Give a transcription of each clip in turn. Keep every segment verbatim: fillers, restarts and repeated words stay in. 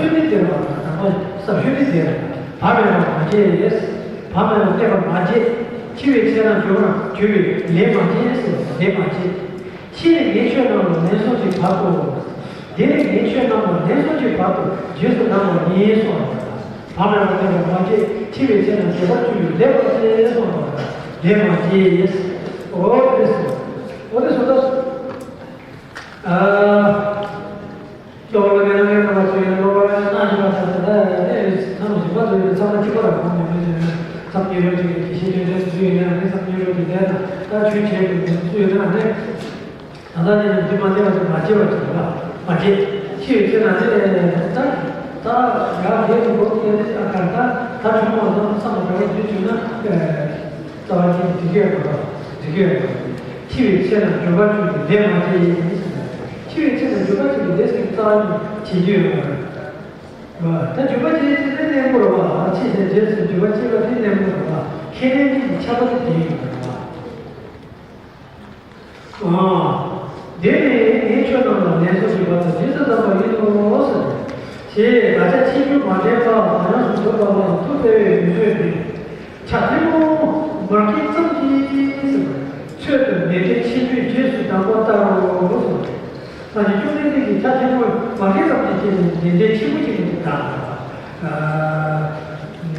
ཤོད་མི་སྟེར་བ་དང་། དང་པོ་ཟབ་ཤོད་མི་སྟེར། བག་མེད་པར་མ་བྱེད། བག་མེད་པར་གནས་པར་མ་བྱེད། འཆི་བའི་ཚེ་ན་འགྱུར་བར་འགྱུར་བའི་ལས་མ་བྱེད་ཟེར་བ་ལས་མ་བྱེད། ཤི་ནས་ངས་ཆོས་རྣམས་ལ་ལན་གསུམ་གྱི་བར་དུ། འདི་ནས་ངས་ཆོས་རྣམས་ལ་ལན་གསུམ་གྱི་བར་དུ་རྗེས་སུ་འབྲང་བ་ཡིན་གསུངས་པ། བག་མེད་པར་གནས་པར་མ་བྱེད། འཆི་བའི་ཚེ་ན་འགྱོད་པ་བཅུ་ཡིས་བཟླས་པ་ཟེར་གསུངས་པ། ལས་མ་བྱེད། འོ་དེ་སོ། འོ་དེ་སོ་ད། ཨ། སློབ་པ་ལ་ངན་ན་ངན་པ་ལ་སོགས་ཡང་སློབ་པ་ལ་གནང་བཞིན་པ་དང་། ད་ལྟ་ནས་ཚང་མ་བཞིན་པ་ཚོ་ཡོད་ཚང་མ་གཅིག་པ་ལ་གོང་ནས་མི་བྱེད་ན། མཚམས་བསྙེན་རོགས་ཀྱི་དགེ་བཤེས་དོན་ལྡན་སུ་ཡོད་ན་ནི་མཚམས་བསྙེན་རོགས་ཀྱི་ལས་དང་། ད་ཆོས་བྱེད་དགོས་མཁན་སུ་ཡོད་ན་ནི། ད་ལྟ་ནས་འདི་མ་བསྙེན་པ་ཚོ་མ་བྱེད་པ་བྱེད་པ་མ་བྱེད། ཤི་བའི་ཚེ་ན་ནི་ད་ད་ཡག་གེ་དུ་གོ་སྐད་དེ་ཨ་ཁར་ད་ད་ཆུང་བ་ཚོ་བསམ་པ་འདྲ་བོ་དུས་བྱུང་ན། རྩ་བ་ཉིད་ཀྱི་འདི་སྐད་ཡོད་པ། འདི་སྐད་ཡོད་པ། འཆི་བའི་ཚེ་ན་འགྱོད་པ་བཅུ་ཡིས་བཟླས་པ་ཟེར། འཆི་བའི་ཚེ་ན་འགྱོད་པ་བཅུ་ཡིས་བཟླས་ཟེར་རྩ་བ་ཉིད་བྱེད་རྒྱུ་ཡོད་པ་རེད། ད་འགྱོད་པ་བཅུ་ཡིས་བཟླས་ཟེར་རྣོན་པོ་རེད་པ། འཆི་ཟེར་རྗེས་སུ་འགྱོད་པ་བཅུ་ཡིས་བཟླས་རྣོན་པོ་རེད་པ། ཁས་ལེན་གྱི་ཁྱབ་པ་དེ་དེ་ཡིན་པ་རེད་པ། ཨ། དེ་ནས་ངས་ཆོས་རྣམས་ལ་ལན་གསུམ་གྱི་བར་དུ་རྗེས་སུ་འབྲང་བ་ཡིན་ནོ་ཟེར། ཞེས་བདག་ཅག་ཕྱིས་འབྱུང་མ་དྲན་པ་གང་ཡོངས་སུ་འཇོམས་པ་ལ་ཐུགས་བརྩེ་བས་མི་བཟོད་ནས། ཕྱག་ཐལ་མོ་མ་སྐྱེས་ཙམ་གྱིས་ཟེར། ཚོད་དུ་ནད་བྲལ་ཆེན་པོས་རྗེས་སུ་འབྲང་བ་ལྟར་རོ་ཟེར། སངས་རྒྱས་བཅོམ་ལྡན་འདས་ཀྱིས་ཕྱག་ཐལ་མོ་མ་སྐྱེས་ཙམ་གྱིས་བྱས་ནས་ནད་བྲལ་ཆེན་པོ་ཅིག་གིས་འདང་།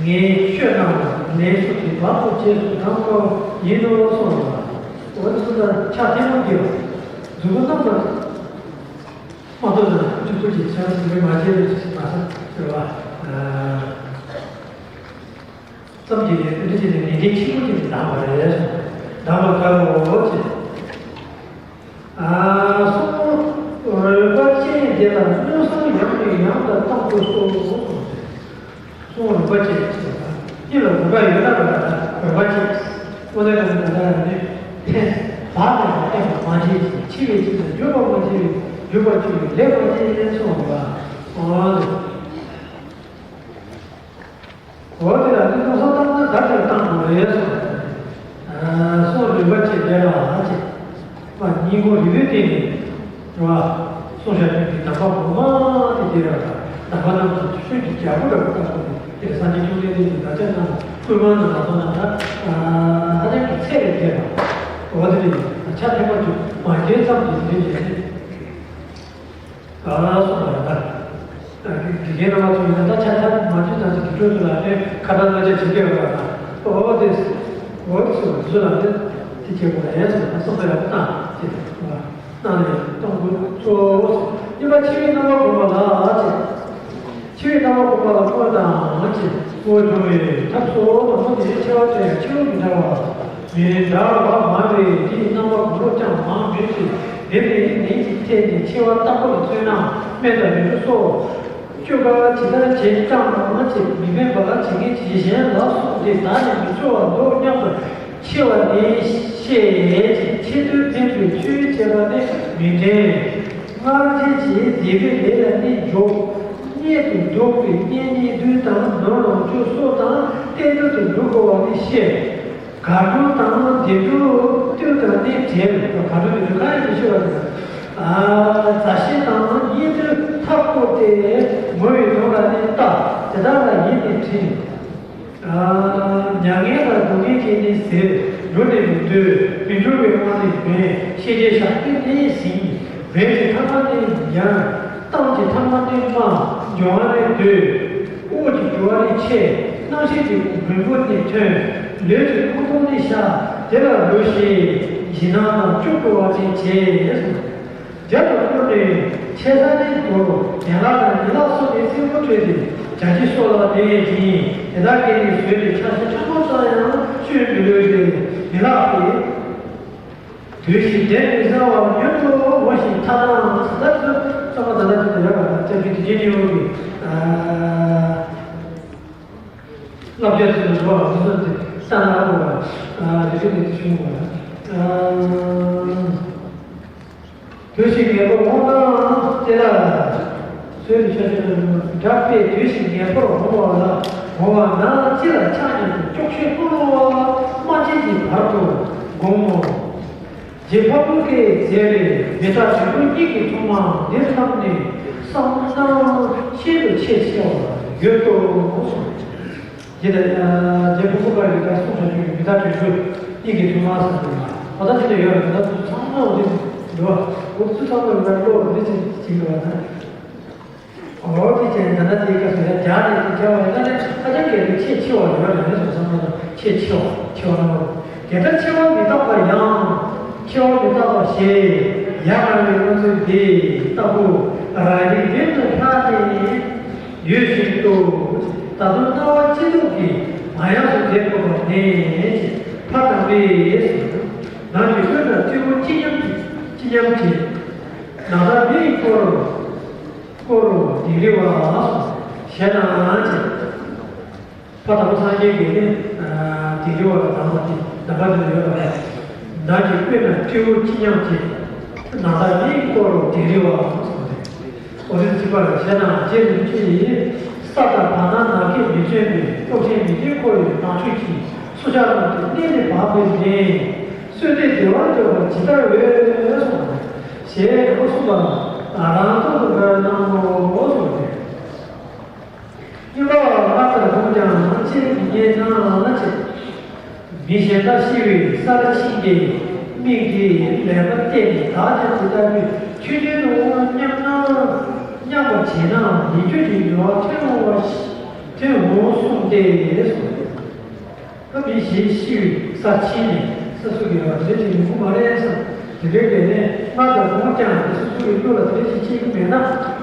ངས་ཆོས་རྣམས་ལ་ལན་གསུམ་གྱི་བར་དུ་རྗེས་སུ་འབྲང་བ་ཡིན་ནོ་གསུངས་པ། འོ་དེ་ཚོ་ལ་ཕྱག་ཐལ་མོ་སྐྱེས་པ། མཛུབ་གུ་རྣམས་ལ་མ་ཐོགས་ན་སྤྲུལ་སྐུ་གི་ཕྱག་ཟུང་གིས་མ་བྱས་པའི་ཕྱིར་མ་ཟད་ཟེར་བ། ཙམ་གྱིས་ནི་ཨ་ནི་ཅི་ནས་ནི་འདི་ཕྱི་མོ་ཅི་ནས་འདང་བ་རེད། འདང་བ་ལྟ་བུ་ཅི། ཨ་གསུང་རོལ་པ་ཅན་དེ་ལ་མནོ་བསམ་ཡང་ནས་ཡང་དུ་བཏང་དགོས་སོ། གསུང་རོལ་པ་ཅན་ཅི་ལ་རོལ་པ་ཡོད་ན་རོལ་པ་ཅན། དངོས་གནས་དྲང་གནས་ད་ལྟ་ནི་ཕན་བག་མེད་པར་བསྟེན་པ་མ་བྱས་ཤིང་། འཆི་བའི་ཚེ་ན་འགྱོད་པ་མ་བྱས་པའི་འགྱོད་པ་བཅུ་ཡིས་བཟླས་པ་ཅན་གསུངས་པ། འོ་དེ་ལ་ནི་མནོ་བསམ་བཏང་ན་ད་ལྟར་བཏང་དགོས་རེད་གསུངས། གསུང་རོལ་པ་ཅན་དེ་ལ་ཅེས་པ་སྙིང་པོ་རིལ་བུའི་སྟེང་ནས་རེད་བ། གསུངས་བཞག་པའི་གདམས་པ་ངོ་མ་དེ་དེ་རེད་བ། གདམས་པ་རྣམས་ཀྱི་ཤོད་ཀྱི་རྒྱལ་པོ་འདྲ་པོ་ལྟ་བུ་དེ་དེར་སངས་རྒྱས་བཅོམ་ལྡན་འདས་ཀྱིས་བདག་ཅག་རྣམས་ལ་བསྐུལ་མ་གནང་བ་སོང་ན་ད་ཧ་ཅང་གི་ཚད་ལས་འདས་པ། འོ་དེ་རེད། ཕྱག་ཐལ་མོ་ཅིག་མ་བྱས་ཙམ་གྱིས་དེ་འདྲ་བྱས་ནས། ག་ལ་སོགས་པ་ཡང་དག་དགེ་རྒན་རྣམ་པ་ཚོ་ཡིན་ན་ད་ཆ་ཆ་མ་འཇུ་དང་ཅིག་དུད་འགྲོ་ཚོ་ལ་ནི་ཁ་བརྡ་གནང་བྱ་བྱེད་ཀྱི་ཡོད་པ་དང་། ཨོ་དེ་ཨོ་དེ་སོགས་ཚོ་ལ་ནི་དེ་བྱེད་དགོས་ལ་ཡན་ཚོ་ལ་སོགས་པ་ཡང་དག་ཅེས་གནང་ནས་གཏོང་དགོས་གཙོ་བོ་སོགས་གཉིས་པ་འཆི་བའི་རྣམ་པ་སྒོམ་པ་ལ་ཅེས། འཆི་བའི་རྣམ་པ་སྒོམ་པ་ལ་བསྔོ་བ་དང་ཅེས་བསྔོ་སྦྱོང་བའི་ཐབས་སོ། དང་པོ་དེ་འཆི་བ་དེ་ཡང་འཆི་བ་མི་འདྲ་བ་མི་འདྲ་བ་མང་བས་དེའི་རྣམ་པ་སྒོམ་རོགས་ཀྱང་མང་མོད་ཀྱི། དེ་ནི་ནད་ཀྱི་ཐད་ནས་འཆི་བ་རྟག་པ་ལ་མཚོན་ན་སྨན་དང་མེ་ཆུ་སོགས་སྤྱོད་པ་ཇི་ལྟར་བྱས་ཀྱང་ཅེས་མི་ཕན་པ་ཇི་སྙེད་ཅིག་གཞན་ལ་སོགས་ཏེ་བདག་ནི་མི་འཚོ་བར་འདུག་སྙམ་དུ་འཆི་བ་ནི་ཤེས་ཅིང་ཆེད་དུ་ཕན་པའི་ཆོས་བྱེད་པ་ནི་མི་དྲན། སྔར་བྱས་ཀྱི་སྡིག་པའི་ལས་ལ་ནི་འཇོག་གཉེན་དུ་འཇོག་པའི་གཉེན་ཉེ་དུ་དང་ནོར་ལོངས་སྤྱོད་སོགས་དང་གཏན་དུ་འགྲོ་དགོས་པ་ནི་ཤེས། དགའ་སྤྲོ་དང་བདེ་སྤྲོ་བསྟོད་དང་ནི་བྲལ། དགའ་སྤྲོ་བདེ་སྤྲོ་གང་ཡིན་མི་ཤེས་པ་དང་། མཛའ་བཤེས་དང་གཉེན་དུ་ཐག་བསྐོར་ཏེ། མོས་པའི་དོན་ལ་ནི་ལྟ། དེ་དག་ལ་ཡིད་ནི་དྲན། མྱ་ངན་དང་སྡུག་བསྔལ་གྱིས་ནི་གཟིར། འགྲོ་ནི་མི་འདོད། མི་འགྱུར་བའི་དབང་ནི་མེད། ཤེས་བྱའི་ཞག་རྩི་ནི་ཟིན། འབད་ཀྱི་ཐ་མ་ནི་ཉར། བཏང་གི་ཐ་མ་ནི་སྨྲ། འབྱུང་བ་ནི་འདོད། དབུགས་ཀྱི་རྒྱུ་བ་ནི་ཆད། རྣམ་ཤེས་ཀྱི་རིང་པོ་ནི་ཐོན། ལུས་ཀྱི་ཁོང་ཁྲོ་ནི་ཤར། དེ་ལ་ལུས་ཤེས་ཞེ་སྡང་དང་སྐྱོ་དགོས་པ་ཅན་བྱེད། རྒྱ་དང་ཀུན་ནས་ཆེ་ས་ནི་དུ་ཡན་ལག་དང་ཡན་ལག་གསུམ་ནི་སེམས་པོ་སྤྲོས་ཏེ་བྱ་བྱེད་སོགས་ལ་ལྡན་ཅིང་དེ་དག་གིས་ནི་བཟོད་དེ་ཆ་ཤས་ཕྲ་མོ་ཙམ་ཡང་སྤྱོད་མི་ལོས་ཏེ་མི་ལགས་ཏེ། དུས་ཕྱིས་དེ་མི་བཟང་བ་མྱུར་དུ་འོང་ཞིང་ཐ་ན་ཟླ་ཚོད་ཙམ་པ་ད་ལྟ་ཅི་ལྟར་ཡོད་པ་དང་སྐྱབས་རྗེ་དེ་རྗེ་སྙིང་པོ་གིས་བསླབ་བྱ་ཚུལ་དུ་འགྲོ་བ་མི་བཟང་སྟེ་ས་ན་འོ་བ་དེ་རིགས་ནས་བྱུང་བ། དུས་ཕྱིས་ངེས་པར་འོང་ན་ཅི་ལ། བཟོད་དེ་ཆ་ཤས་ལ་འགྲོ་བ་དགྲ་པས་དུས་ཕྱིས་ངེས་པར་འོང་བ་ལ་འོང་བ་ན་ཅི་ལ་ཆགས་སྙམ་དུ་སྐྱོ་ཤས་ཀུན་སློང་བ་སྨྲ་བྱེད་ཀྱི་བར་དུ་བསྒོམ་མོ། རྗེ་ཕག་མོ་སྐད་མཛད་པའི་མི་ཕྲ་དོན་པོ་གཉིས་ཀྱི་ཐོག་མ་འདིར་བསྣམས་ནས་བསམ་སྣང་ཤིན་ཏུ་ཆེ་ ཡོད་དོ། ཞེས་དང་། རྗེ་ཕུར་བུ་དཀར་གྱིས་ད་གསུངས་བཞག་རྒྱུ་གི་མི་རྟག་དོན་གྲུབ་དབྱིངས་ཀྱི་ཐུན་མ་ཟེར་དུས་ལ། ཨོ་ད་དེ་འདྲ་ཡོད་རེད། ད་ཚང་མ་འོ་དེ་འདུག་བ། འོ་ཚོ་ཚང་མ་ཡོད་པ་ཀློག་འདི་ཅིག་ཅིག་འདུག་བ་ད། འོ་དེ་བྱས་ནས་ད་ལྟ་དེའི་སྐབས་སུ་ཡང་རྒྱ་ནས་དེ་བྱ་བ་ཡིན་ན་ནི་ཧ་ཅང་གལ་ཆེ་ཆེ་བ་ཡོད་རེད། ཟེར་བསམ་བློ་ཆེ་ཆེ་བ་ཆེ་བ་ན། དེ་ལྟར་འཆི་བ་མི་རྟག་པ་ཡང་། འཆི་བ་མི་རྟག་པ་ཞེས་ཡ་རང་བའི་བློ་ཚུལ་འདི་ལྟ་བུ་རང་རིག་མདུན་དུ་ལྷགས་ནས། ཡོད་བཞིན་དུ། ད་དུང་སྣང་བ་ཅི་ཐུབ་ཀྱིས་མ་ཡེངས་སུ་བསྡད་དགོས་པ་ནས། ཕར་དང་པས་སུ། ནང་གི་ཀུན་ལ་སྤྲེའུ་ཅི་སྙམ་ཅི་སྙམ་བྱེད། ནང་ལྟར་མི་ཡི་འཁོར། འཁོར་དིང་རི་བ། ཞེ་ན་ཅི། ཕ་དམ་སངས་རྒྱས་ཀྱིས་ནི། དིང་རི་བ་ལ་དམ་པ་དེ་དམ་པ་དེ་ལ་ཡོད་པ་རེད། ནང་གི་ཀུན་ལ་སྤྲེའུ་ཅི་སྙམ་བྱེད། ནང་ལྟར་མི་ཡི་འཁོར་དིང་རི་བ། འོ་དེ་ཚིག་པ་ལ་ཞེ་ན་ཅི་རིན་ཆེ་ཡིས། ས་དང་བར་སྣང་ནམ་མཁས་མི་བརྩོན་པའི། སྟོབས་ཆེན་མི་ཆེན་འཁོར་བའི་ནང་ཆོས་ཀྱི། སྲོག་ཆགས་རྣམས་ཀྱི་གནས་ནི་བག་པས་མེད། གསོས་ཏེ་བདེ་བར་སྡོད་པ་ཇི་ལྟར་འོས། གསུངས་པ་ཞེས་དྲང་པོ་གསུངས་པ་རང་ཐོག་ཏུ་འགྲོ་བའི་སྣང་ངོ་གསུངས་ཏེ། སྙན་པ་སྔར་ལྟར་འོང་ཀྱང་ཅི་མི་ཉན་ན་ཅི། མི་གཞན་དག་ཤི་བའི་སར་ཕྱིན་ཏེ། མིག་གིས་ལེགས་པར་བལྟས་ནས་བདག་ཀྱང་དེ་ལྟ་བུའི་ཆོས་ཅན་དུ་སྙམ་ན། སྙམ་པར་བྱས་ན་ཡིད་འགྱུར་གྱི་མྱོང་བ་ཐོན་འོང་བ་ཐོན་འོང་གསུངས་ཏེ། ད་མི་གཞན་ཤི་བའི་སར་ཕྱིན་ནས་ས་སུ་གི་བ་དེ་ཅིག་ཡོང་གི་མ་རེད་བསམ། དེ་འདྲའི་གལ་ནས་སྔར་དང་གོང་ཀྱང་དེ་སོ་སོ་གི་བློ་ལ་དེ་ཅིག་སྐྱེ་གི་མེད་ན།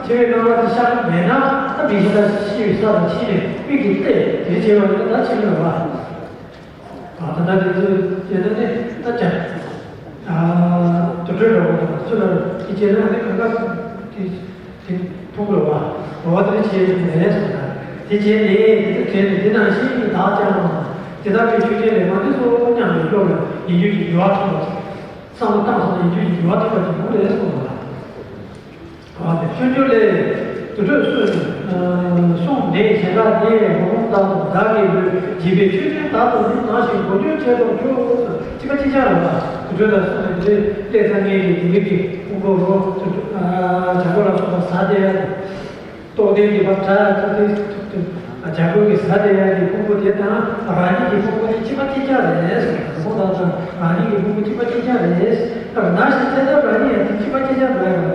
འཆི་བའི་སྣང་བ་དེ་ཤར་གི་མེད་ན། ད་མི་གཞན་དག་ཤི་བའི་སར་ཕྱིན་ནས་མིག་གིས་བལྟས་དེ་བྱས་པ་ཡིན་ན་ད་ཕྱིན་མེད་པ། ད་ལྟ་དེ་ཚོ་བྱས་ན་ནི་ད་ཅག་དུར་ཁྲོད་འདྲ་བོ་དང་ཚུར་ལ་དེ་བྱས་ན་ནི་གང་ག་དེ། དེ་མཐོང་དགོས་པ། འོ་དེ་བྱས་ནས་སོང་ན། དེ་བྱས་ནས་དེ་དེ་བྱས་ནས་དེ་ནང་བཞིན་གྱི་བདག་ཀྱང་དེ་ལྟར་གྱི་ཆོས་ཅན་ལས་མ་འདས་སོ་སྙམ་པའི་བློ་ལ་ཡིད་འགྱུར་གྱི་འགྱུར་བ་ཐོན་པ། བསམ་བློ་བཏང་སོང་ན་ཡིད་འགྱུར་གྱི་འགྱུར་བ་ཐོན་པ་དེ་མོ་རེད་གསུངས་པ། འོ་དེ་སྤྱོད་འཇུག་ལས་དུར་ཁྲོད་སོགས་སུ་གསུངས་ནས་གཞན་དག་ནི་འོང་དང་བདག་གི་ལུས་འཇིག་པའི་ཆོས་ཅན་དག་ཏུ་ནི་ནང་བཞིན་མགོ་འདོན་བྱེད་དུ་འགྱུར། ཅི་མ་ཅི་བྱ་ར་བ་དུར་ཁྲོད་ལ་སོང་ནས་དེ་སླེབས་ཚར་ངེས་ཀྱི་དེ་རིགས་ཀྱི་ཕུང་པོ་རོ་བྱ་རྒོད་ལ་སོགས་པ་ཟ་སྟེ། རྟོག་ལྡན་གྱི་བ་བྲ་ཐུབ་ཐུབ་ཐུབ་ཐུབ། བྱ་རྒོད་ཀྱི་ཟ་སྟེ་ཡ་གི་ཕུང་པོ་དེ་དང་རང་ཉིད་ཀྱི་ཕུང་པོ་དེ་གཅིག་པ་གཅིག་རྐྱང་རེད། ཁོང་དང་ཚང་རང་ཉིད་ཀྱི་ཕུང་པོ་གཅིག་པ་གཅིག་རྐྱང་རེད། ན་ཞིག་ཚེ་ཐར་རང་ཉིད་ཡང་དེ་གཅིག་པ་གཅིག་རྐྱང་འགྲོ་ཡ་རེད།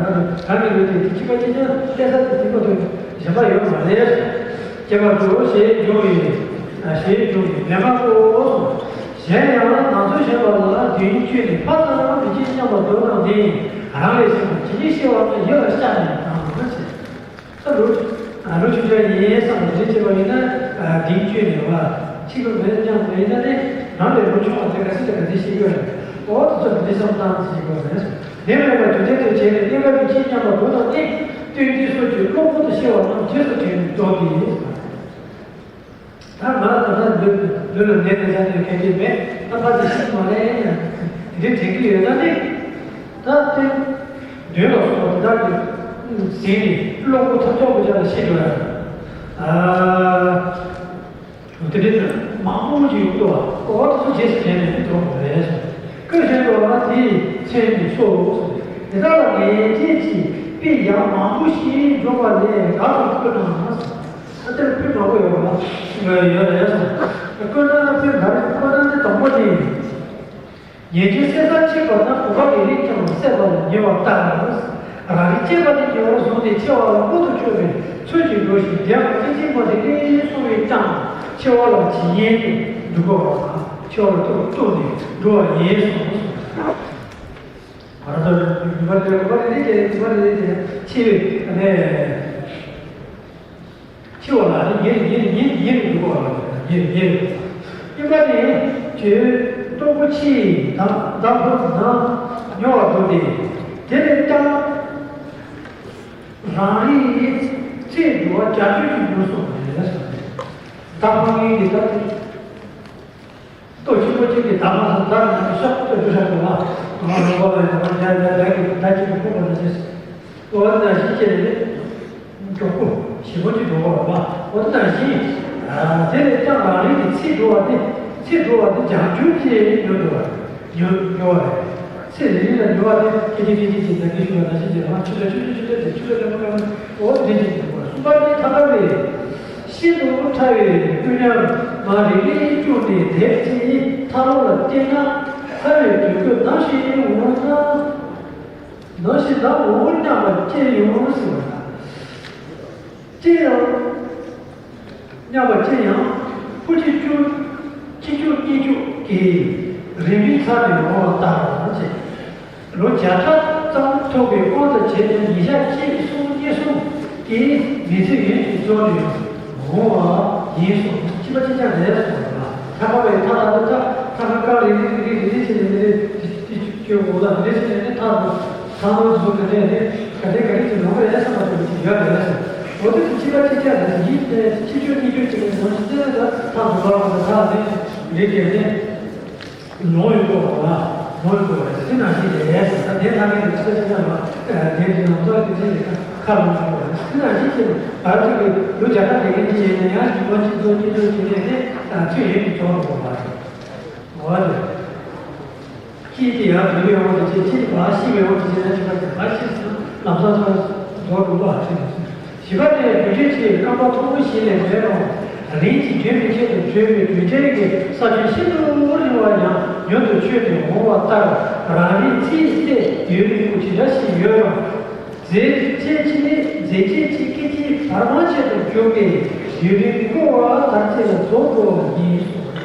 རང་གི་ལུས་དེ་དེ་གཅིག་པ་གཅིག་རྐྱང་སླེབས་ས་དེ་གཅིག་པ་དེ་གཞན་པ་ཡོད་མ་རེད། སྐྱེ་བར་འགྱུར་ཞེས་འབྱུང་བའི་ཞེས་འབྱུང་བའི་མེ་མ་ཀོ། གཞན་ཡང་ནང་ཚུལ་ཞེས་པ་ལ་དུས་ཡུན་ཆོད་ནས་ཕར་ཙམ་མི་བྱེད་སྙམ་པ་མདོར་ན་འདི་རང་ལས་གཞན་པ་ཇི་སྙེད་ཤི་བ་ཀུན་ཡིད་ལ་ཤར་ནས་དང་ཟེར། ད་ལོ་ལོ་ཆུང་ཆུང་ཡིན་བསམ་པ་འདི་བྱེད་པ་ཡིན་ན། དེང་ཁྱོད་ནས་བ་ཕྱི་ལོ་མེད་ཀྱང་མེད་ན་ནི་རང་ལས་ལོ་ཆུང་བ་དེ་ག་ཚོད་དེ་ག་ཚོད་ཤེས་ཀྱི་རེད། འོ་དེ་ཚོ་འདི་བསམ་སྟངས་ཤེས་དགོས་རེད། དེ་མེད་པ་དུས་དེ་ཚོད་བྱས་ནས་གནས་སྐབས་ཀྱི་ཕྱིན་སྙམ་པ་དོན་དང་ནི་སྟོན་ཀྱི་སོགས་ཀྱི་བློ་ཁོ་ཏུ་ཤེས་པ་རྣམས་རྗེས་སུ་དྲན་ནས་རྫོགས་ཀྱི་ཡིན། ད་ང་ད་ལྟ་ལུས་ལུས་ལ་ནད་དེ་ཆ་ནས་གལ་ཆེ་མེད། ད་ཕ་ཅིག་ཤི་མ་རེད་ཡ། དེ་འདྲའི་དྲན་གྱི་ཡོད་ན་ནི། ད་ལྟའི་མདུན་ལ་སོང་བ་དེ་དག་གི་ཟིན་ནས་བློ་ཁོ་ཐབས་ཐོག་གི་ཆ་ལ་ཤི་འགྲོ་ཡ། ཨ། དེ་འདྲའི་མང་པོ་ཅིག་ཡོང་འདུག་བ། ཨོ་དེ་ཚོ་རྗེས་སུ་དྲན་ནས་འགྲོ་དགོས་རེད། སྐུ་གཞོན་དུ་བ་དེའི་མཚན་ནི་སོ། དེ་དག་ལ་ངེས་ཅན་གྱི་དཔེ་ཡང་མང་པོ་ཞིག་འཇོག་པ་ལས་དགག་པའི་སྐུ་དང་། ད་ལྟར་དཔེ་མང་པོ་ཡོད་པ་ཡོད་རེད། ཀོ་ན་ན་དཔེ་འདྲ་རེད། ཀོ་ན་ནི་དང་པོ་ནི། ཉེར་འགྱུར་སད་སར་ཕྱིན་པ་ན་བུམ་པ་གི་རིགས་ཀྱང་སད་པ་ལ་ཉེ་བར་ལྟ། རང་རིག་སྐྱེས་པ་དེ་ཉེ་བར་བཟུང་སྟེ་འཆི་བ་ལ་མངོན་དུ་སྤྱོད་པའི་ཚུལ་གྱིས་འགྲོ་ཞིང་། དེའང་སྐྱེ་འཆི་མ་དེ་ལས་སོང་བས་ཀྱང་འཆི་བ་ལ་ཇི་སྙེད་དུ་འཇུག་པ་བ། འཆི་བ་ལ་ཐུགས་གཏུགས་ནས་འགྲོ་བ་ཡིན་གསུངས། ང་ཚོ་ཉི་མ་རེ་རེ་རེ་རེ་ཉི་མ་རེ་རེ་རེ་འཆི་བའི་གནས། འཆི་བ་ལ་ནི་ཉེ་རུ་ཉེ་རུ་ཉེ་རུ་ཉེ་རུ་འགྲོ་བ་ལ་ཉེ་རུ་ཉེ་རུ། གཉིས་པ་ནི་ཆོས་སྟོང་པོ་ཕྱིའི་བདག་བདག་པོ་ན་སྨྱོ་བར་འགྲོ་སྟེ། དེ་ལས་ཀྱང་རང་རིག་ཚེ་འགྲོ་བ་བརྒྱ་ཆོས་ཀྱི་མྱུར་སོང་བ་རེད་གསུངས་ཏེ། བདག་ཕངས་ངན་གྱི་བདག་ཏུ། ལྟོ་ཆེན་པོ་གཅིག་གིས་བདག་མ་ཚང་བདག་གི་ནང་ཤོག་ལྟོ་ཆུ་ཤ་དགོས་ལ། ང་ལོ་པ་ལ་ཡང་ང་རྒྱ་རྒྱ་རྒྱ་གི་ད་ཅིག་གི་ཕུག་པ་ལ་ཅེས། ཨོ་ན་ཞིག་ཅེས་ནས་མགྱོགས་པོ་ཞིབ་པོ་ཅིག་འགྲོ་དགོས་ལ་བ། ཨོ་ན་ཞིག་དེ་ལས་ཀྱང་རང་རིག་གི་ཚེ་འགྲོ་བ་དེ་ཚེ་འགྲོ་བ་དེ་བྱང་ཆུབ་ཀྱི་ཉོ་འགྲོ་བ་ཉོ་ཉོ་བ་རེད། ཚེ་རིང་ལ་ཉོ་བ་དེ་ཁེ་ཁེ་ཁེ་ཁེ་ཅིག་ད་གི་ཞུ་བ་ན་ཞིག་ཅེས་ང་ཆུ་ལ་ཆུ་ཆུ་ཆུ་ཆུ་ཆུ་ལ་ལ་མ་ཀ་ན་ཨོ་དེ་ཅིག་འགྲོ་བ། གསུམ་པ་ནི་ཐ་ཀ་རེད། ཤིན་ཏུ་ཕྲ་བའི་སྐུ་མཉམ་མ་རིག་རིག་བཅུག་ནས་དེབ་ཀྱི་མཐའ་ལོགས་ལ་བལྟས་ན། ཐར་བའི་དུས་སྐབས་ནམ་ཞིག་འོང་ན། ནམ་ཞིག་ནམ་འོང་སྙམ་པ་སྐྱེ་ཡོང་ཟེར་བ་ལ། ཅི་ཡང་སྙམ་པ་ཅི་ཡང་། ཕོ་ཆེ་བཅུ། ཆེ་བཅུ་གཉིས་བཅུ་གི་རིང་མིན་ཚར་ནས་འོང་བ་ལྟར་བྱེད། ལོ་བརྒྱ་ཕྲག་ཙམ་ཐུབ་པའི་དབང་དུ་བྱས་ནས་ཉིན་ཞག་གཅིག་གསུམ་གཉིས་གསུམ་གྱི་མི་ཚེ་ཡུན་དུ་རྫོགས་ནས་འོང་བ་ཡིན་གསུངས། ཅི་མ་ཅི་ཅང་རེད་གསུངས་པ་ལ། ཐར་པ་བའི་ཐར་ལ་ཐར་ཐར་ཁ་ཀ་རེ་རེ་རེ་རེ་རེ་བྱས་ནས་རེ་རེ་བྱས་ནས་རེ་འོ་ལ་རེ་བྱས་ནས་ཐར་ཐར་ལ་བཟུང་ནས་ནས་ནས་ག་རེ་ག་རེ་ཅིག་ལོང་རེད་བསམ་པ་ཅིག་ཡོད་རེད། འོ་དེ་ཅི་མ་ཅི་ཅང་རེད། ཡིན་ནས་ཆེ་ཆུང་གཉིས་ཆུང་ཅིག་ནས་ནོར་ཅི་ཙེ་ད་ཐར་དུ་བ་ཐར་ནས་རེ་བྱས་ནས། ལོང་ཡོད་དགོས་པ་ལ་ལོང་ཡོད་དགོས་པ་རེད། སྲིད་ནང་བཞིན་རེད་ཟེར། ད་དེ་ལྷ་ཁང་གི་ཆ་ཆ་ལ་དེ་འདྲའི་ལམ་སང་དེ་འདྲའི་ཁ་ལོང་ཡོད་དགོས་པ་རེད། སྲིད་ནང་བཞིན་བྱས་ནས་བར་དུ་གི་ལོ་བརྒྱ་ཕྲག་བརྒལ་མཁན་ཅིག་ཡིན་ན་ཡང་རྒྱུ་མ་གཅིག་ཚོ་གཉིས་ཚོ་བྱས་ནས་དེ་ཚོད་ཡོད་ཀྱི་ཆོག་འགྲོ་དགོས་པ་རེད། འོ་དེ་གཅིག་དེ་ཡང་བོད་པའི་དབང་དུ་བྱས། གཅིག་དེ་བར་ཤི་བའི་དབང་དུ་བྱས་ན་ཅི་མ་ཅི་བར་ཤི་སོང་ལམ་སང་ཚོ་རྫོགས་འགྲོ་བ་ཞིག་རེད། བཞི་པ་ནི་བོད་ཆོས་ཀྱི་རྐང་པ་མཐོན་པོ་ཞིག་ལས་མེད་རུང་། རིམ་གྱིས་རྒྱུན་མི་ཆད་དུ་བྱོན་པའི་དུས་ཆེན་གྱི་ས་ཆ་ཤིན་ཏུ་རིང་བ་ཡང་མྱུར་དུ་བྱོན་ཏེ་འོང་བ་ལྟར། རང་རེའི་ཚེའི་སྟེང་ཡུན་རིང་པོ་ཇི་འདྲ་ཞིག་ཡོད་རུང་། མཛད་རྗེས་ཀྱི་མཛད་རྗེས་ཀྱི་སྐད་ཅིག་བར་མ་ཆད་དུ་འཇུག་པའི་ཡུན་རིང་པོ་བ་དག་ཅིག་ལ་རྫོགས་འགྲོ་བ་ཡིན་གསུངས།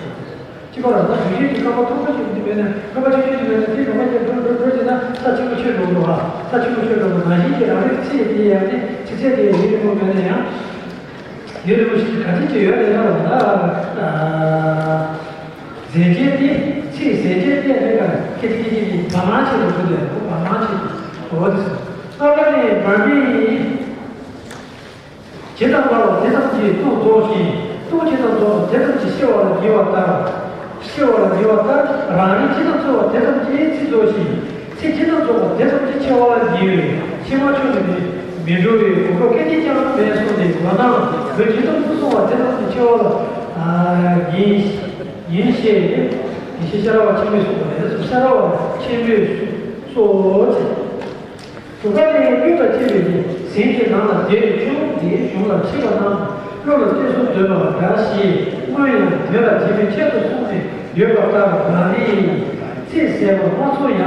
གཅིག་པ་ལ་ད་དུས་རྒྱུན་གྱི་རྐང་པ་མཐོན་པོ་ཞིག་འདི་མེད་ན། རྐང་པ་ཆུང་ཆུང་འདི་མེད་ན། དེ་རྐང་པ་ཅན་འགྲོ་འགྲོ་འགྲོ་བྱས་ན་ས་ཆེན་པོ་ཆོད་འགྲོ་འགྲོ་བ། ས་ཆེན་པོ་ཆོད་འགྲོ་འགྲོ་ནང་བཞིན་གྱི་རང་རེའི་ཚེ་འདི་ཡང་ནི་ཚིག་ཚད་དེ་ཡུན་རིང་པོ་མེད་ན་ཡང་། ཡུན་རིང་པོ་ཞིག་ག་ཚོད་ཅིག་ཡོད་རེད་ན་ལ། མཛད་རྗེས་དེ་ཚིག་མཛད་རྗེས་དེ་རེད་ག་ཁེ་ཁེ་ཁེ་ཁེ་བ་མང་ཆེ་རུ་འགྲོ་དེ་བ་མང་ཆེ་རུ་འོ་དེ་སོ། ལྔ་པ་ནི་བར་མའི། ཇི་ལྟར་སྨྲ་བ་དེ་ཙམ་གྱིས་སྟོང་རྫོགས་ཤིང་། སྟོང་ཇི་ཙམ་རྫོགས་པ་དེ་ཙམ་གྱིས་ཤེས་པ་ལ་ཉེ་བ་ལྟར། ཤེས་པ་ལ་ཉེ་བ་ལྟར་རང་རིག་ཇི་ཙམ་ཚོལ་བ་དེ་ཙམ་གྱིས་ཚིག་རྫོགས་ཤིང་། ཚིག་ཇི་ཙམ་རྫོགས་པ་དེ་ཙམ་གྱིས་འཆད་པ་ལ་ཉེ་བས་ཕྱི་མ་ཆོས་ནི་མི་འགྲོ་བའི་གོ་སྐབས་སྐད་ཅིག་ཀྱང་མེད་གསུངས་ཏེ། མདོར་ན་བོད་ཇི་ཙམ་དུ་སོང་བ་དེ་ཙམ་གྱིས་འཆད་པ་ལ་ཉེ་ཉེ་ཞེས་ཡེ་ཤེས་ཤེས་རབ་པ་ཆེན་པོས་གསུངས་པ་ལས་སོ། ཤེས་རབ་པ་ཆེན་པོས་གསུངས་སོ། དྲུག་པ་ནི་སྙིང་དང་བཅས་པའི་ཟིན་གྱི་ནང་ལ་བསྡད་པའི་ཆུ་བོ་འདིའི་གཞུང་ལ་མཆིས་པ་རྣམས་བློ་ལ་གཏད་སོ་འདོད་པ་འདྲ་ཞིག་སྔོན་ཡང་དོན་ལ་བྱེད་པའི་ཆེད་དུ་གསུངས་ནས་ཡོད་པ་ལྟར། རང་རེའི་ཚེ་ཟད་པ་མ་ཚོར་ཡང་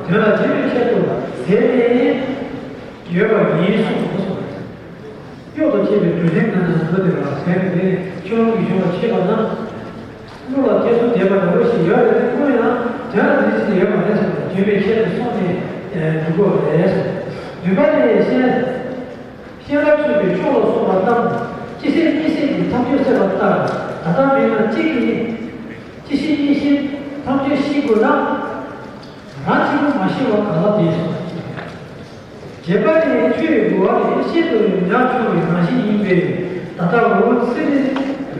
དོན་ལ་བྱེད་པའི་ཆེད་དུ་ཟད་ནས་ཡོད་པ་ཡིན་གསུངས་སོ། གཡོག་དང་བཅས་པའི་གྲུ་གཟིངས་ནང་ན་འགྲོ་བདེ་བར་ཟད་པའི་ཆུ་ལོང་གི་གཞུང་ལ་མཆིས་པ་རྣམས། བློ་ལ་གཏད་སོ་འདོད་པ་འདྲ་བོ་ཞིག་ཡོད་རེད་དེ། ཁོང་ཡང་དོན་ལ་འདི་ཅི་ཡོད་མ་རེད་ཟེར་ནས་བརྗོད་པའི་ཆེད་དུ་སོང་ནས་འདུག་གོ་རེད། བདུན་པ་ནི་གཤེན་གཤེན་རབ་མཆོད་པའི་ཆོས་ལ་སོགས་པ་རྣམས་སྤྱི་སྲེད་གཉིས་སྲེད་ཀྱི་ཐམས་ཅད་སྲེད་པ་ལྟར། ད་ལྟ་མིན་ན་གཅིག་གིས་གཅིག་ཤེས་གཉིས་ཤེས་ཐམས་ཅད་ཤེས་དགོས་ན། རང་གཅིག་པུ་མ་ཤེས་པ་ག་ལ་བསྡད་སོང་། བརྒྱད་པ་ནི་ཆོས་ཀྱི་གོ་བ་ནི་ཤིན་ཏུ་ཉག་ཕྲ་བའི་རང་བཞིན་ཡིན་པས། ད་ལྟ་འོད་ཚིག་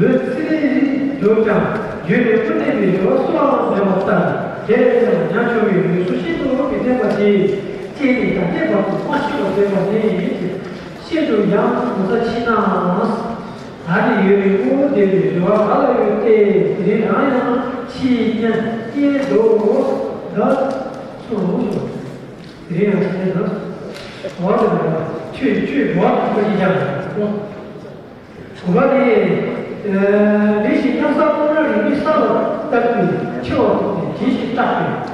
འོད་ཚིག་འགྲུབ་ཀྱང་རྒྱུད་ནས་སྐུར་འདེབས་པའི་སྦྱོར་བ་སུ་ལའང་མེད་པ་ལྟར། དེ་ལས་ཀྱང་ཉག་ཕྲ་བའི་ངོས་སུ་ཤིན་ཏུ་མི་བརྟན་པ་དེ་སྐྱེས་ནས་ད་ལྟའི་བར་དུ་མ་ཤི་བར་བསྡད་པ་ནི་ཤིན་ཏུ་ཡང་ངོ་ཚ་ཕྱི་ནའང་ད་ནི་ཡོད་པའི་དངོས་པོ་དེ་ལས་སྦྱོར་བ་ག་ལ་ཡོད་དེ། དེ་རིང་རང་ཡང་ཕྱིའི་གཉེན་སྐྱེས་འགྲོ་འོ་ད་སོང་། དེ་ཡང་ཤེས་ན། འོ་དེ་ལ་ཆོས་ཆོས་འགྲོ་བ་དང་པོ་ཞིག་ཀྱང་རེད། དགུ་པ་ནི། མི་ཞིག་མཉམ་བསགས་སྟོང་ར་རིག་པའི་ས་ལ་བཏབ་སྟེ་འཆི་བ་ཐོབ་སྟེ་ཇི་ཞིག་བཏགས་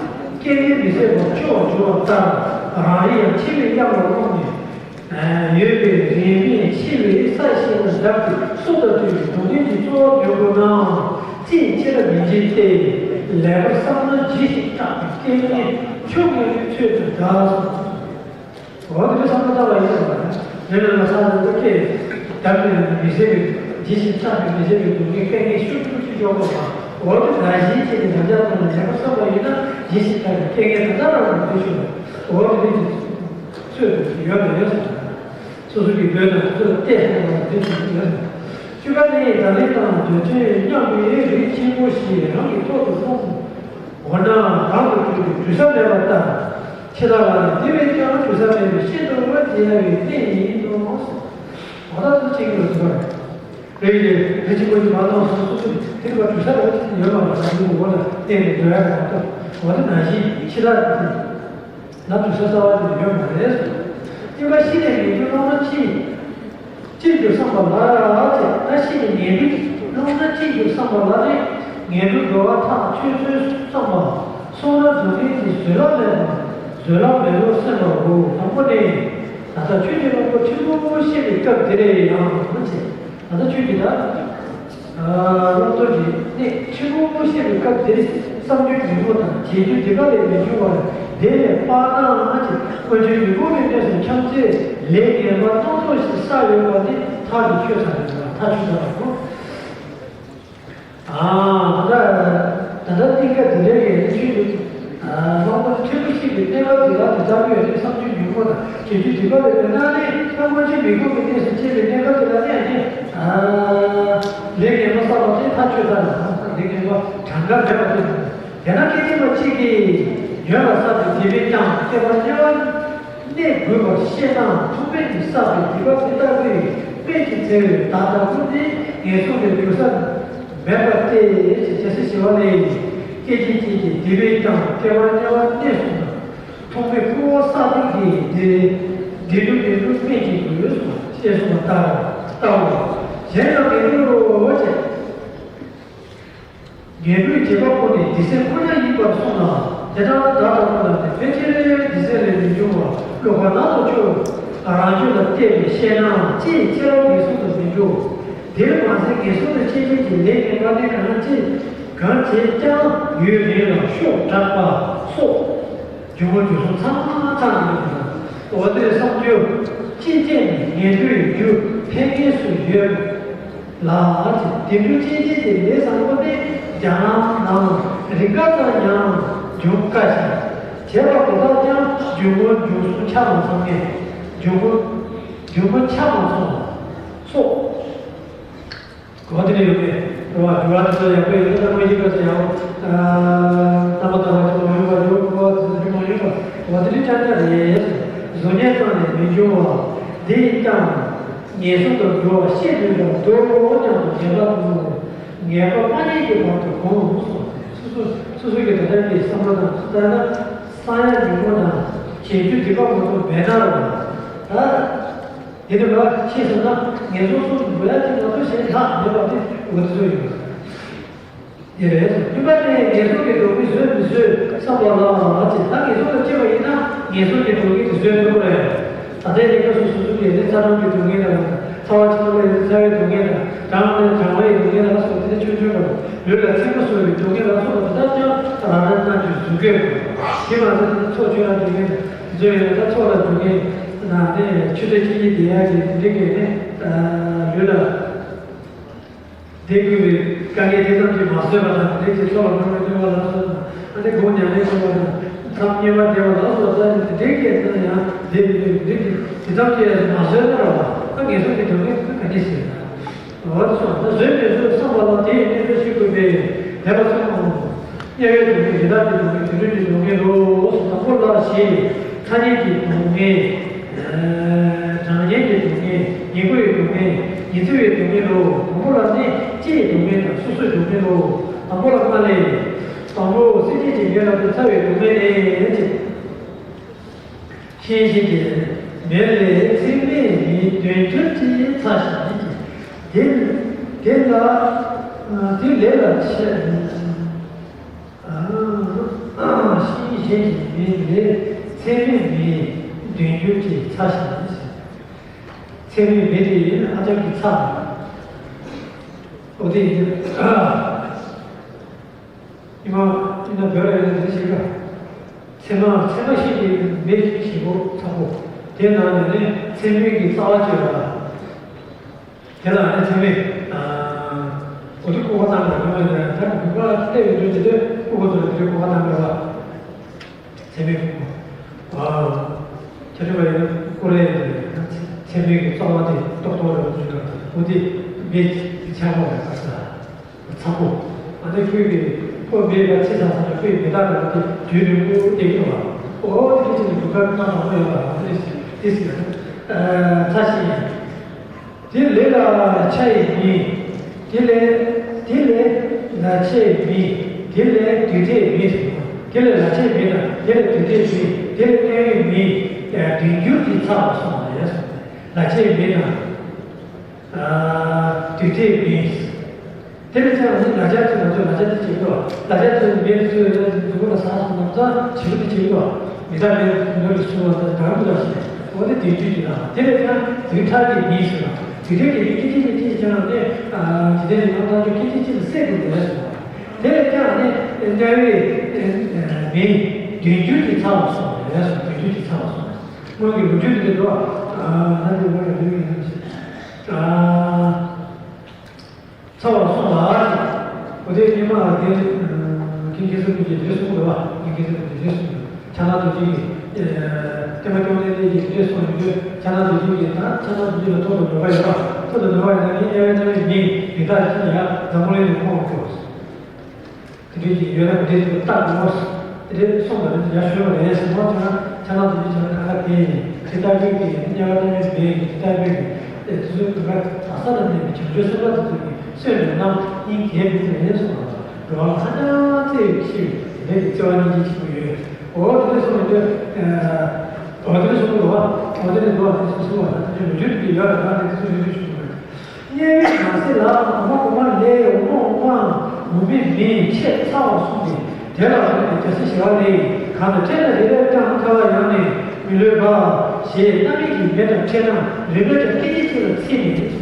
པའི་སྐལ་ངན་མི་ཟད་པར་འཆི་བར་འགྱུར་བ་ལྟར། རང་རེ་ཡང་འཆི་བའི་གཡང་ལ་བསླངས་ནས་ཡོད་པའི་རིང་མིན་འཆི་བའི་ས་ཞིག་ལ་བརྡབས་ཏེ་གསུམ་དང་བཅས་པའི་སྡུག་བསྔལ་གྱི་རྩོལ་བ་འདོན་དགོས་ནའང་རྩིས་ཆེ་ར་མི་བྱེད་དེ། ལེགས་པར་བསམ་ན་ཇི་ཞིག་བཏགས་པའི་སྐལ་ངན་ཆུ་ངན་པའི་ཚོད་དུ་གདའ་གསུངས། འོ་དེ་བསམ་བློ་བཏང་བ་ཡིན་ཟེར་བ་ལ། རེ་རེ་ལ་ས་ལ་འདུག་སྟེ། བརྡབས་ནས་མི་བཟད་པའི་ཇི་ཞིག་བཏགས་པའི་མི་བཟད་པའི་སྡུག་བསྔལ་སྐལ་ངན་ཤུགས་ཆུང་ཆུང་འཇོག་དགོས་པ། འོ་དེ་ནང་བཞིན་བྱས་ནས་ང་ཅག་ཚོ་ལ་ལེགས་པར་བསམ་པ་ཡིན་ན་ཇི་ཞིག་བཏགས་པའི་སྐལ་ངན་ད་ལྟ་རང་ལ་འདི་ཞུ་བ། འོ་དེ་ནི་ཚོད་དུ་ཡོད་ན་ཡོད་ཟེར། སོ་སོ་གི་འདོད་དང་ཚོད་ལ་བལྟས་ཟེར་བ་དེ་ཞུ་གི་ཡོད་ཟེར། བཅུ་པ་ནི་བདག་ལས་དང་འདོད་ཆེན་མཉམ་པའི་རིགས་ཆེན་པོ་ཞིག་རང་གི་ཐོག་ཏུ་སོང་། འོ་ན་རང་དུ་གྱུར་པའི་གྲུ་ས་མེད་པ་ལྟར། ཕྱི་ལ་ལ་ནི་དེ་བས་ཀྱང་གྲུ་ས་མེད་པའི་ཤིན་ཏུ་དབེན་དེ་ཡང་བའི་གནས་ཡིན་ནོ། འོ་ད་དུ་ཅིག་ཡོད་ཟེར་བ་རེད། རེ་ཡིན་རེ་ཅིག་པོ་ཡིན་མ་གཏོགས་སོ་སོ་སོ་དེ་ལ་གྲུ་ས་རེ་ཅིག་ཡོད་མ་རེད། ད་མི་འོ་ལ་བརྟེན་ནས་འགྲོ་ཡ་མ་གཏོགས་འོ་དེ་ནང་བཞིན་ཕྱི་ལ་ན་གྲུ་ས་རྩ་བ་དེ་ཡོད་མ་རེད། གཉིས་པ་ཤི་ནས་མི་འགྱུར་སློང་ན་ཅི། ཤེས་རྒྱུ་བསམ་པ་ལ་ཅེས་ད་ཤེས་ཀྱི་ངེས་དུས་སློབ་ན་ཤེས་རྒྱུ་བསམ་པ་ལ་ནི་ངེས་དུས་འགྲོ་བ་ཐག་ཆོད་ཚུལ་བསམ་པ། སོང་ན་རྫུ་འཕྲུལ་གྱི་བཟོད་གླགས་མེད་པ་བཟོད་གླགས་མེད་པར་སེམས་པ་འོ་དང་པོ་ནི། ད་ལྟ་ཆོས་ཀྱི་དབང་པོ་ཆེན་པོ་ཤེས་པའི་སྐབས་དེ་རེད་ཡང་ཅེས་ད་ལྟ་ཆོས་ཀྱི་ད། བླང་དོར་གྱི་གནས་ཆེན་པོ་ཤེས་པའི་སྐབས་དེར་བསམ་རྒྱུ་ཉོན་མོངས་དང་བྱེད་རྒྱུ་སྡིག་པ་ལས་མི་འབྱུང་བར་དེ་ལས་སྤང་ན་ཅིག་སྔོན་བྱོན་མི་དགོས་པའི་གནས་སུ་འཁྱམས་ཚེ་ལས་ངན་པ་སྣ་ཚོགས་ཤིག་བསགས་ཡོད་པ་ནི་ཐག་གིས་ཆོད་ཚར་ཡོད་པ་ཐག་ཆོད་ཚར་བ་དང་། ད་ལྟ་ད་ལྟ་གནས་སྐབས་དེ་འདྲའི་གནས་ཆོས་ཀྱི་བླང་དོར་ཆེན་པོ་ཤེས་པའི་གནས་སྐབས་དེ་ལ་དེ་ལྟར་ཡོད་དེ་བསམ་རྒྱུ་ཉོན་མོངས་དང་བྱེད་རྒྱུ་སྡིག་པ་ལས་མི་སྣང་ནས་ལྷ་མགོན་ཆེན་མི་དགོས་པའི་གནས་སུ་སྐྱེས་པའི་གནས་སྐབས་དེ་ལ་གནས་ཀྱི། ལས་ངན་པ་བསགས་པ་དེ་ཐག་ཆོད་ཚར་ལ་ལས་ངན་པ་གྲངས་ཀ་མེད་པ་དེ་དང་དེ་ན་སྐད་ཅིག་པ་གཅིག་གིས་ཉོན་ལ་བསགས་པའི་སྡིག་པས་ཀྱང་སྐྱེ་བ་དམྱལ་བ་གནས་དགོས་པར་ཤེས་ན་ཐུག་པས་ཀྱིས་བསགས་པའི་སྡིག་པ་དེ་ལྟ་བུའི་དཔེ་གྱི་ཚེ་བའི་བདག་ལྟ་བུ་ནི་ངན་སོང་ལས་གྲོལ་ས་མེད་པ་སྟེ་ཞེས་ཞེས་ཞེས་པ་ལས། སྐད་ཅིག་གཅིག་གིས་སྡིག་པས་ཀྱང་སྐྱེ་བ་དམྱལ་བ་གནས་སོང་ན། ཐོག་མའི་སྐུ་འོ་ས་སྟེང་གི་དེ་དེ་དུ་དེ་དུ་སྨད་ཀྱི་དུས་སུ་ཞེས་གསུངས་པ་ལྟར་ལྟའོ། གཞན་ཡང་མི་འགྱུར་རོ་ཞེས། ངན་སྐུལ་བྱེད་པ་པོ་ནི་སྡིག་སེམས་ཁོ་ན་ཡིན་པར་གསུངས་ལ། དེ་ལྟར་བདག་ལྟ་བུ་ལ་ནི་ཕལ་ཆེར་སྡིག་སེམས་ལས་མི་འབྱུང་བ་བློ་ཁ་ནང་དུ་ཆུད། རང་རྒྱུད་ལ་བལྟས་པས་ཤེས་ན་ཅིའི་ཕྱིར་ངན་སོང་དུ་མི་འགྲོ། དེར་མ་ཟད་ངན་སོང་དུ་སྐྱེ་མཁན་གྱི་ལས་ངན་པ་ནི་གང་ཅི་གང་བྱེད་ཀྱང་ཡུན་རིང་ལ་ཤོག་དྲག་པ་སོགས། འབྱུང་བ་འབྱུང་སོང་ཚང་མ་ཚང་མ་འོ་དེ་བསམ་རྒྱུ་ཅི་སྟེ་ངན་འགྲོའི་རྒྱུ་ཕན་ངེས་སུ་ཡོད་ལ། དེ་འདུ་ཅི་སྟེ་དེ་ལས་བཟང་པོ་ནི་རྒྱ་ནམ་ནམ་རིག་ག་ཙམ་ཡང་འབྱུང་དཀའ་ཞིང་། བྱས་པ་དེ་དག་ཀྱང་འབྱུང་བ་འབྱུང་སོང་ཆ་མ་ཚང་ངེས་འབྱུང་བ་འབྱུང་བ་ཆ་མ་ཚང་སོགས། གོ་བ་དེ་འདྲ་ཡོད་པས། རེད་བ། འགྲོ་བ་དེ་ཚོ་ཡག་པོ་ཡོད་ན་ད་མ་ཡིན་པ་ཚོ་ཡག་པོ། རྣམ་པ་ལྟ་བ་ཅི་མ་ཡོང་བ་ཡོད། གོ་བ་དེ་ཚོ་ཅི་མ་ཡོང་བ། གོ་བ་དེ་འདྲ་ཅང་ཅང་རེད། བཟོ་ཉེས་ཙམ་ལས་མི་འབྱུང་བ། དེ་ཡིན་ཀྱང་ངན་སོང་དུ་འགྲོ་བ་ཤེས་ནུས་པ་མདོར་ཀྱང་དུ་ངེས་པ་དང་། ངེས་པ་མ་རྙེད་ཀྱི་བར་དུ་གོམས་སོ། སོ་སོ་སོ་སོ་གི་ད་ལྟ་གི་བསམ་བློ་དང་ལྟར་ན་བསམ་ཡ་ཉོན་མོངས་དང་བྱེད་རྒྱུ་སྡིག་པ་མ་གཏོགས་མེད་ན་རུང་ད། དེ་ནི་ལོ་ཤེས་སོང་ན་ངན་སོང་གསུམ་དུ་འགྲོ་ཡ་དེ་ང་ཚོ་གཞན་ལྷག་མེད་པ་དེ་འོ་དེ་ཚོ་ཡིན་པ་དེ་རེད། སྟོན་པ་ནས་ངན་སོང་གི་སྡུག་བསྔལ་བཟོད་མི་བཟོད་བསམ་པ་ལ་ཅེས། ད་ངན་སོང་ལ་སྐྱེས་པ་ཡིན་ན་ངན་སོང་གི་སྡུག་བསྔལ་དེ་བཟོད་ཐུབ་པ་རེད། ད་ལྟའི་གནས་སྐབས་སུ་སོ་སོ་གི་ཚ་གྲང་གི་སྡུག་བསྔལ་དང་། ཚ་བ་ཆེན་པོ་ཡིན་ཚ་བའི་སྡུག་བསྔལ་དང་། གྲང་བ་ཡིན་གྲང་བའི་སྡུག་བསྔལ་དང་སོགས་དེ་ཆུང་ཆུང་རུ་ལུས་ལ་ཚིམ་པ་གསོ་བའི་སྡུག་བསྔལ་ལ་སོགས་པ་དེ་དག་ཀྱང་རང་རང་རྣམས་ཀྱི་གཟུགས་སྐད་དུ། དེ་མ་ཟད་ཚོགས་ཆོས་ལ་སྡུག་བསྔལ་དང་། དེ་ཚོ་ཡིན་ན་ད་ཚོགས་ལ་སྡུག་བསྔལ་ན་ནི་ཆུ་ཚོད་གཅིག་གཉིས་བསྡད་ཡག་གི་འདི་གས་ནི་ལུས་ལ་བསྡད་དགོས་པའི་དཀའ་ངལ་དེ་ཙམ་གྱིས་མ་བཟོད་པ་དང་། དེ་ཚོགས་ལ་འགྲོ་མི་ཐུབ་པ་ལ་སོགས་དང་། ཨ་ནི་སྒོ་ཉལ་ནས་སོང་བ་དང་། མཚམས་བསྙེན་པར་བསྡད་པ་ལ་སོགས་ད་ནི་དེ་འདྲའི་སྐད་ཀྱང་ཡང་བསྡད་མི་ཐུབ། འདི་གི་དེ་ཙམ་གྱིས་མ་བཟོད་ན་ར་བ་ད་ངན་སོང་གི་སྡུག་བསྔལ་དེ་ག་འདྲ་ཞིག་ཡིན་ན། འོ་ཙམ་ད་བཟོད་མི་བཟོད་བསམ་པ་ལ་དེ་ཡི་གནས་ཚུལ་ཤེས་དགོས་པས། དེ་ལ་སོགས་དམྱལ་བའི་སྡུག་བསྔལ། ཡི་དྭགས་ཀྱི་སྡུག་བསྔལ། དུད་འགྲོ་གི་སྡུག་བསྔལ་ལོ། དང་པོ་ལ་ཞེས་ཐ་སྙད་ཀྱི་སྡུག་བསྔལ། གྲང་ངར་གྱི་སྡུག་བསྔལ། ཉལ་དགོས་པའི་སྡུག་བསྔལ། ཉི་ཚེ་བའི་སྡུག་བསྔལ་ལོ། དང་པོ་ལ་ནི་ལྕེའི་སྡུག་བསྔལ་དང་སོ་སོའི་སྡུག་བསྔལ་ལོ། དང་པོ་ལ་ལྔ་ལས། དང་པོ་སེམས་ཅན་གྱི་མིག་ལ་ཚ་བའི་སྡུག་བསྔལ་ནི་ཅེས། ཤེས་བཞིན་གྱི་མེ་ལས་ཚད་མེད་མེའི་དུས་འགྱུར་གྱི་ཚ་ཞིང་ཉེ་གི། དེ་དེ་ལ་དེ་ལས་ལ་ཆེ། ཤེས་བཞིན་གྱི་མེ་ལས་ཚད་མེད་མེའི་དུས་འགྱུར་གྱི་ཚ་ཞིང་ཉེ་གི། ཚད་མེད་མེ་དེ་ཡིན་ཨ་ཅག་གི་ཚ། འོ་དེ་ཡིན། ཉི་མ་ཉི་མ་བོད་ལ་ཡོད་ཟེར་ཞིག་ག་ཚེར་མ་ཚེར་མ་ཞིག་གི་མེ་ཞིག་པོ་ཚ་པོ། དེ་ནང་ནས་ནི་ཚེར་མའི་གི་རྩ་བ་གཅོད་པ། དེ་ལ་ནི་ཚེར་མའི་འོ་དེ་ཀོ་བ་བཏང་དགོས་ཡོད་ནས་ད་དགོས་པ་སླེབས་ཡོད་དུས་དེ་དུས་ཀོ་བ་ཚོ་ལ་དེ་ཀོ་བ་བཏང་དགོས་པ། ཚེར་མའི་ཕུང་པོ། ཨ། ཁྱེད་ཚོ་ཡིན་ན་ཀོ་རེ་ཡིན་ན་ཚེར་མའི་གི་རྩ་བ་དེ་ཏོག་ཏོག་རེ་བ་ཚོ་འདྲ་འོ་དེ་མེ་དེ་ཆགས་པ་རེད་ཨ་ས། ཚ་པོ། ཨ་ནི་ཁོའི་གི་ཁོ་མེ་ལ་ཚེ་ཚ་ཚ་ལ་ཁོའི་མེ་སྟག་རང་དེ་དུས་རིང་པོ་བསྡད་ཀྱི་འདུག་བ། ཨོ་དེ་ཕྱི་ནས་བུ་ག་ཀ་མང་པོ་ཡོད་པ་དེ་དེ་སྲིད་ཚ་ཞིང་། དེ་ལས་ལ་ཆ་ཡི་མེ། དེ་ལས་དེ་ལས་ལ་ཆའི་མེ། དེ་ལས་དུས་མཐའི་མེ། དེ་ལས་ལ་ཆའི་མེ་དང་དེ་ལས་དུས་མཐའི་མེ། དེ་ལས་དམྱལ་བའི་མེ། དུས་འགྱུར་གྱི་ཚ་བ་སོང་བ་ལས་སོང་། ལ་ཆའི་མེ་དང་། དུས་ཚོད་མིན། དེ་ལས་ཀྱང་ནི་ལ་རྒྱ་ཚོས་ང་ཚོས་ལ་རྒྱ་དེ་བྱེད་དགོས། ལ་རྒྱ་ཚོས་མེད་ཚོས་ལ་འཛུགས་པ་ལ་ཟ་སོང་ན་ཙང་བྱེད་དགོས་དེ་བྱེད་དགོས། མི་ཚང་མེད་ཚོས་ལ་སུ་བ་དང་དགའ་མི་ལ་ཞེས་འོ་དེ་དུས་ཚོད་ཀྱི་ལ་དེ་ལས་ཀྱང་དུས་མཐའ་གི་མིན་ཟེར་བ། དུས་ཚོད་ཀྱི་མི་སྐད་ཆ་ཅིག་ཅིག་བྱས་ན་ནི་ཇི་ལྟར་ཡིན་ན་ལྟ་རྒྱུ་སྐད་ཆ་ཅིག་ལ་སེ་དགོས་དེ་ལས་སོ། དེ་ལས་ཀྱང་ནི་དམྱལ་བའི་མི་བདུན་འགྱུར་གྱི་ཚ་བ་སོང་ལས་སོ། བདུན་འགྱུར་གྱི་ཚ་བ་སོང་། སྔོན་གྱི་ལོ་རྒྱུས་དེ་འདྲ་འདུག་ཨ་ན་དེ་བ་ཡ་ལུས་ཡིན་ན་ཞེས། ཚ་བར་སོང་ལ། འོ་དེ་སྙེ་མ་དེ་ཀིང་ཁེ་སི་ཀུན་གྱིས་དེ་གསུངས་འདུག་བ། ཀིང་ཁེ་སི་ཀུན་གྱིས་དེ་གསུངས་འདུག་ཕྱག་ན་རྡོ་རྗེ་གིས་ཨ་བསྟན་པ་སྐྱོང་ལྡན་འདས་ཀྱིས་དེ་གསུངས་ཡོད་དུས་ཕྱག་ན་རྡོ་རྗེ་གིས་ད་ཕྱག་ན་རྡོ་རྗེ་ལ་ཐོག་ཏུ་འགྲོ་བ་ཡོད་པ། ཐོག་ཏུ་འགྲོ་བ་ཡོད་ན་ནི་དམྱལ་བའི་མི་དེ་དག་ཅིག་ཡང་འཛམ་བུ་གླིང་དུ་ཁོང་དུ། དེ་འདྲའི་ཅིག་ཡོད་ན་དེ་ཚོ་བལྟ་དགོས། དེ་འདྲའི་གསུངས་པ་རེད། ཡར་ཞུས་པ་རེད་ཟེར་བ་དེ་ན་ཕྱག་ན་རྡོ་རྗེ་བྱ་ན་གང་ག་དེ་ཡིན་དེ་ལྟ་བུའི་གི་དམྱལ་བ་དམྱལ་བའི་མི་དེ་ལྟ་བུའི་གི་དེ་ཚོའི་གང་ག་ས་ལ་གནས་པའི་བྱང་ཆུབ་སེམས་དཔའ་དེ་ཚོ་གི་སེམས་ནང་སྙིང་གས་མི་ཚེ་རེད་གསུངས་པ་རེད། འགྲོ་བ་ལ་ཧ་ཅང་བརྩེ་བའི་ཆེ་བའི་དེ་འདྲའི་གི་བརྩེ་བ་སྙིང་རྗེ་ཆེན་པོ་ཡོད། འོ་དེ་འདྲ་གསུངས་པ་འདི་འོ་དེ་འདྲ་གསུངས་པ་རེད་བ། འོ་དེ་འདྲ་འདུག་བ། དེ་ཚོ་གསུངས་པ་རེད། དེ་འདྲའི་ལོ་རྒྱུས་དེ་ཡོད་རེད། ད་དེ་ཚོ་ཡོད་རེད་གསུངས་པ་རེད། དམྱལ་བའི་ནང་གསེས་ལ་འོ་མ་འོ་མ་ལས་འོ་མ་འོ་མ་འོ་མའི་མེ་ཆེས་ཚ་བར་གསུངས་ཏེ། དེ་ལ་བཟུང་ནས་རྒྱལ་སྲས་ཞི་བ་ལྷས་གང་དུ་ཕྲད་ན་རི་རབ་ཀྱང་ཐལ་བ་ཡང་ནི་མི་ལུས་པ་ཞེས་རྣམ་སྨིན་གྱི་མེ་དང་ཕྲད་ན་རི་རབ་ཀྱང་སྐད་ཅིག་གཅིག་ལ་ཚིག་ནས།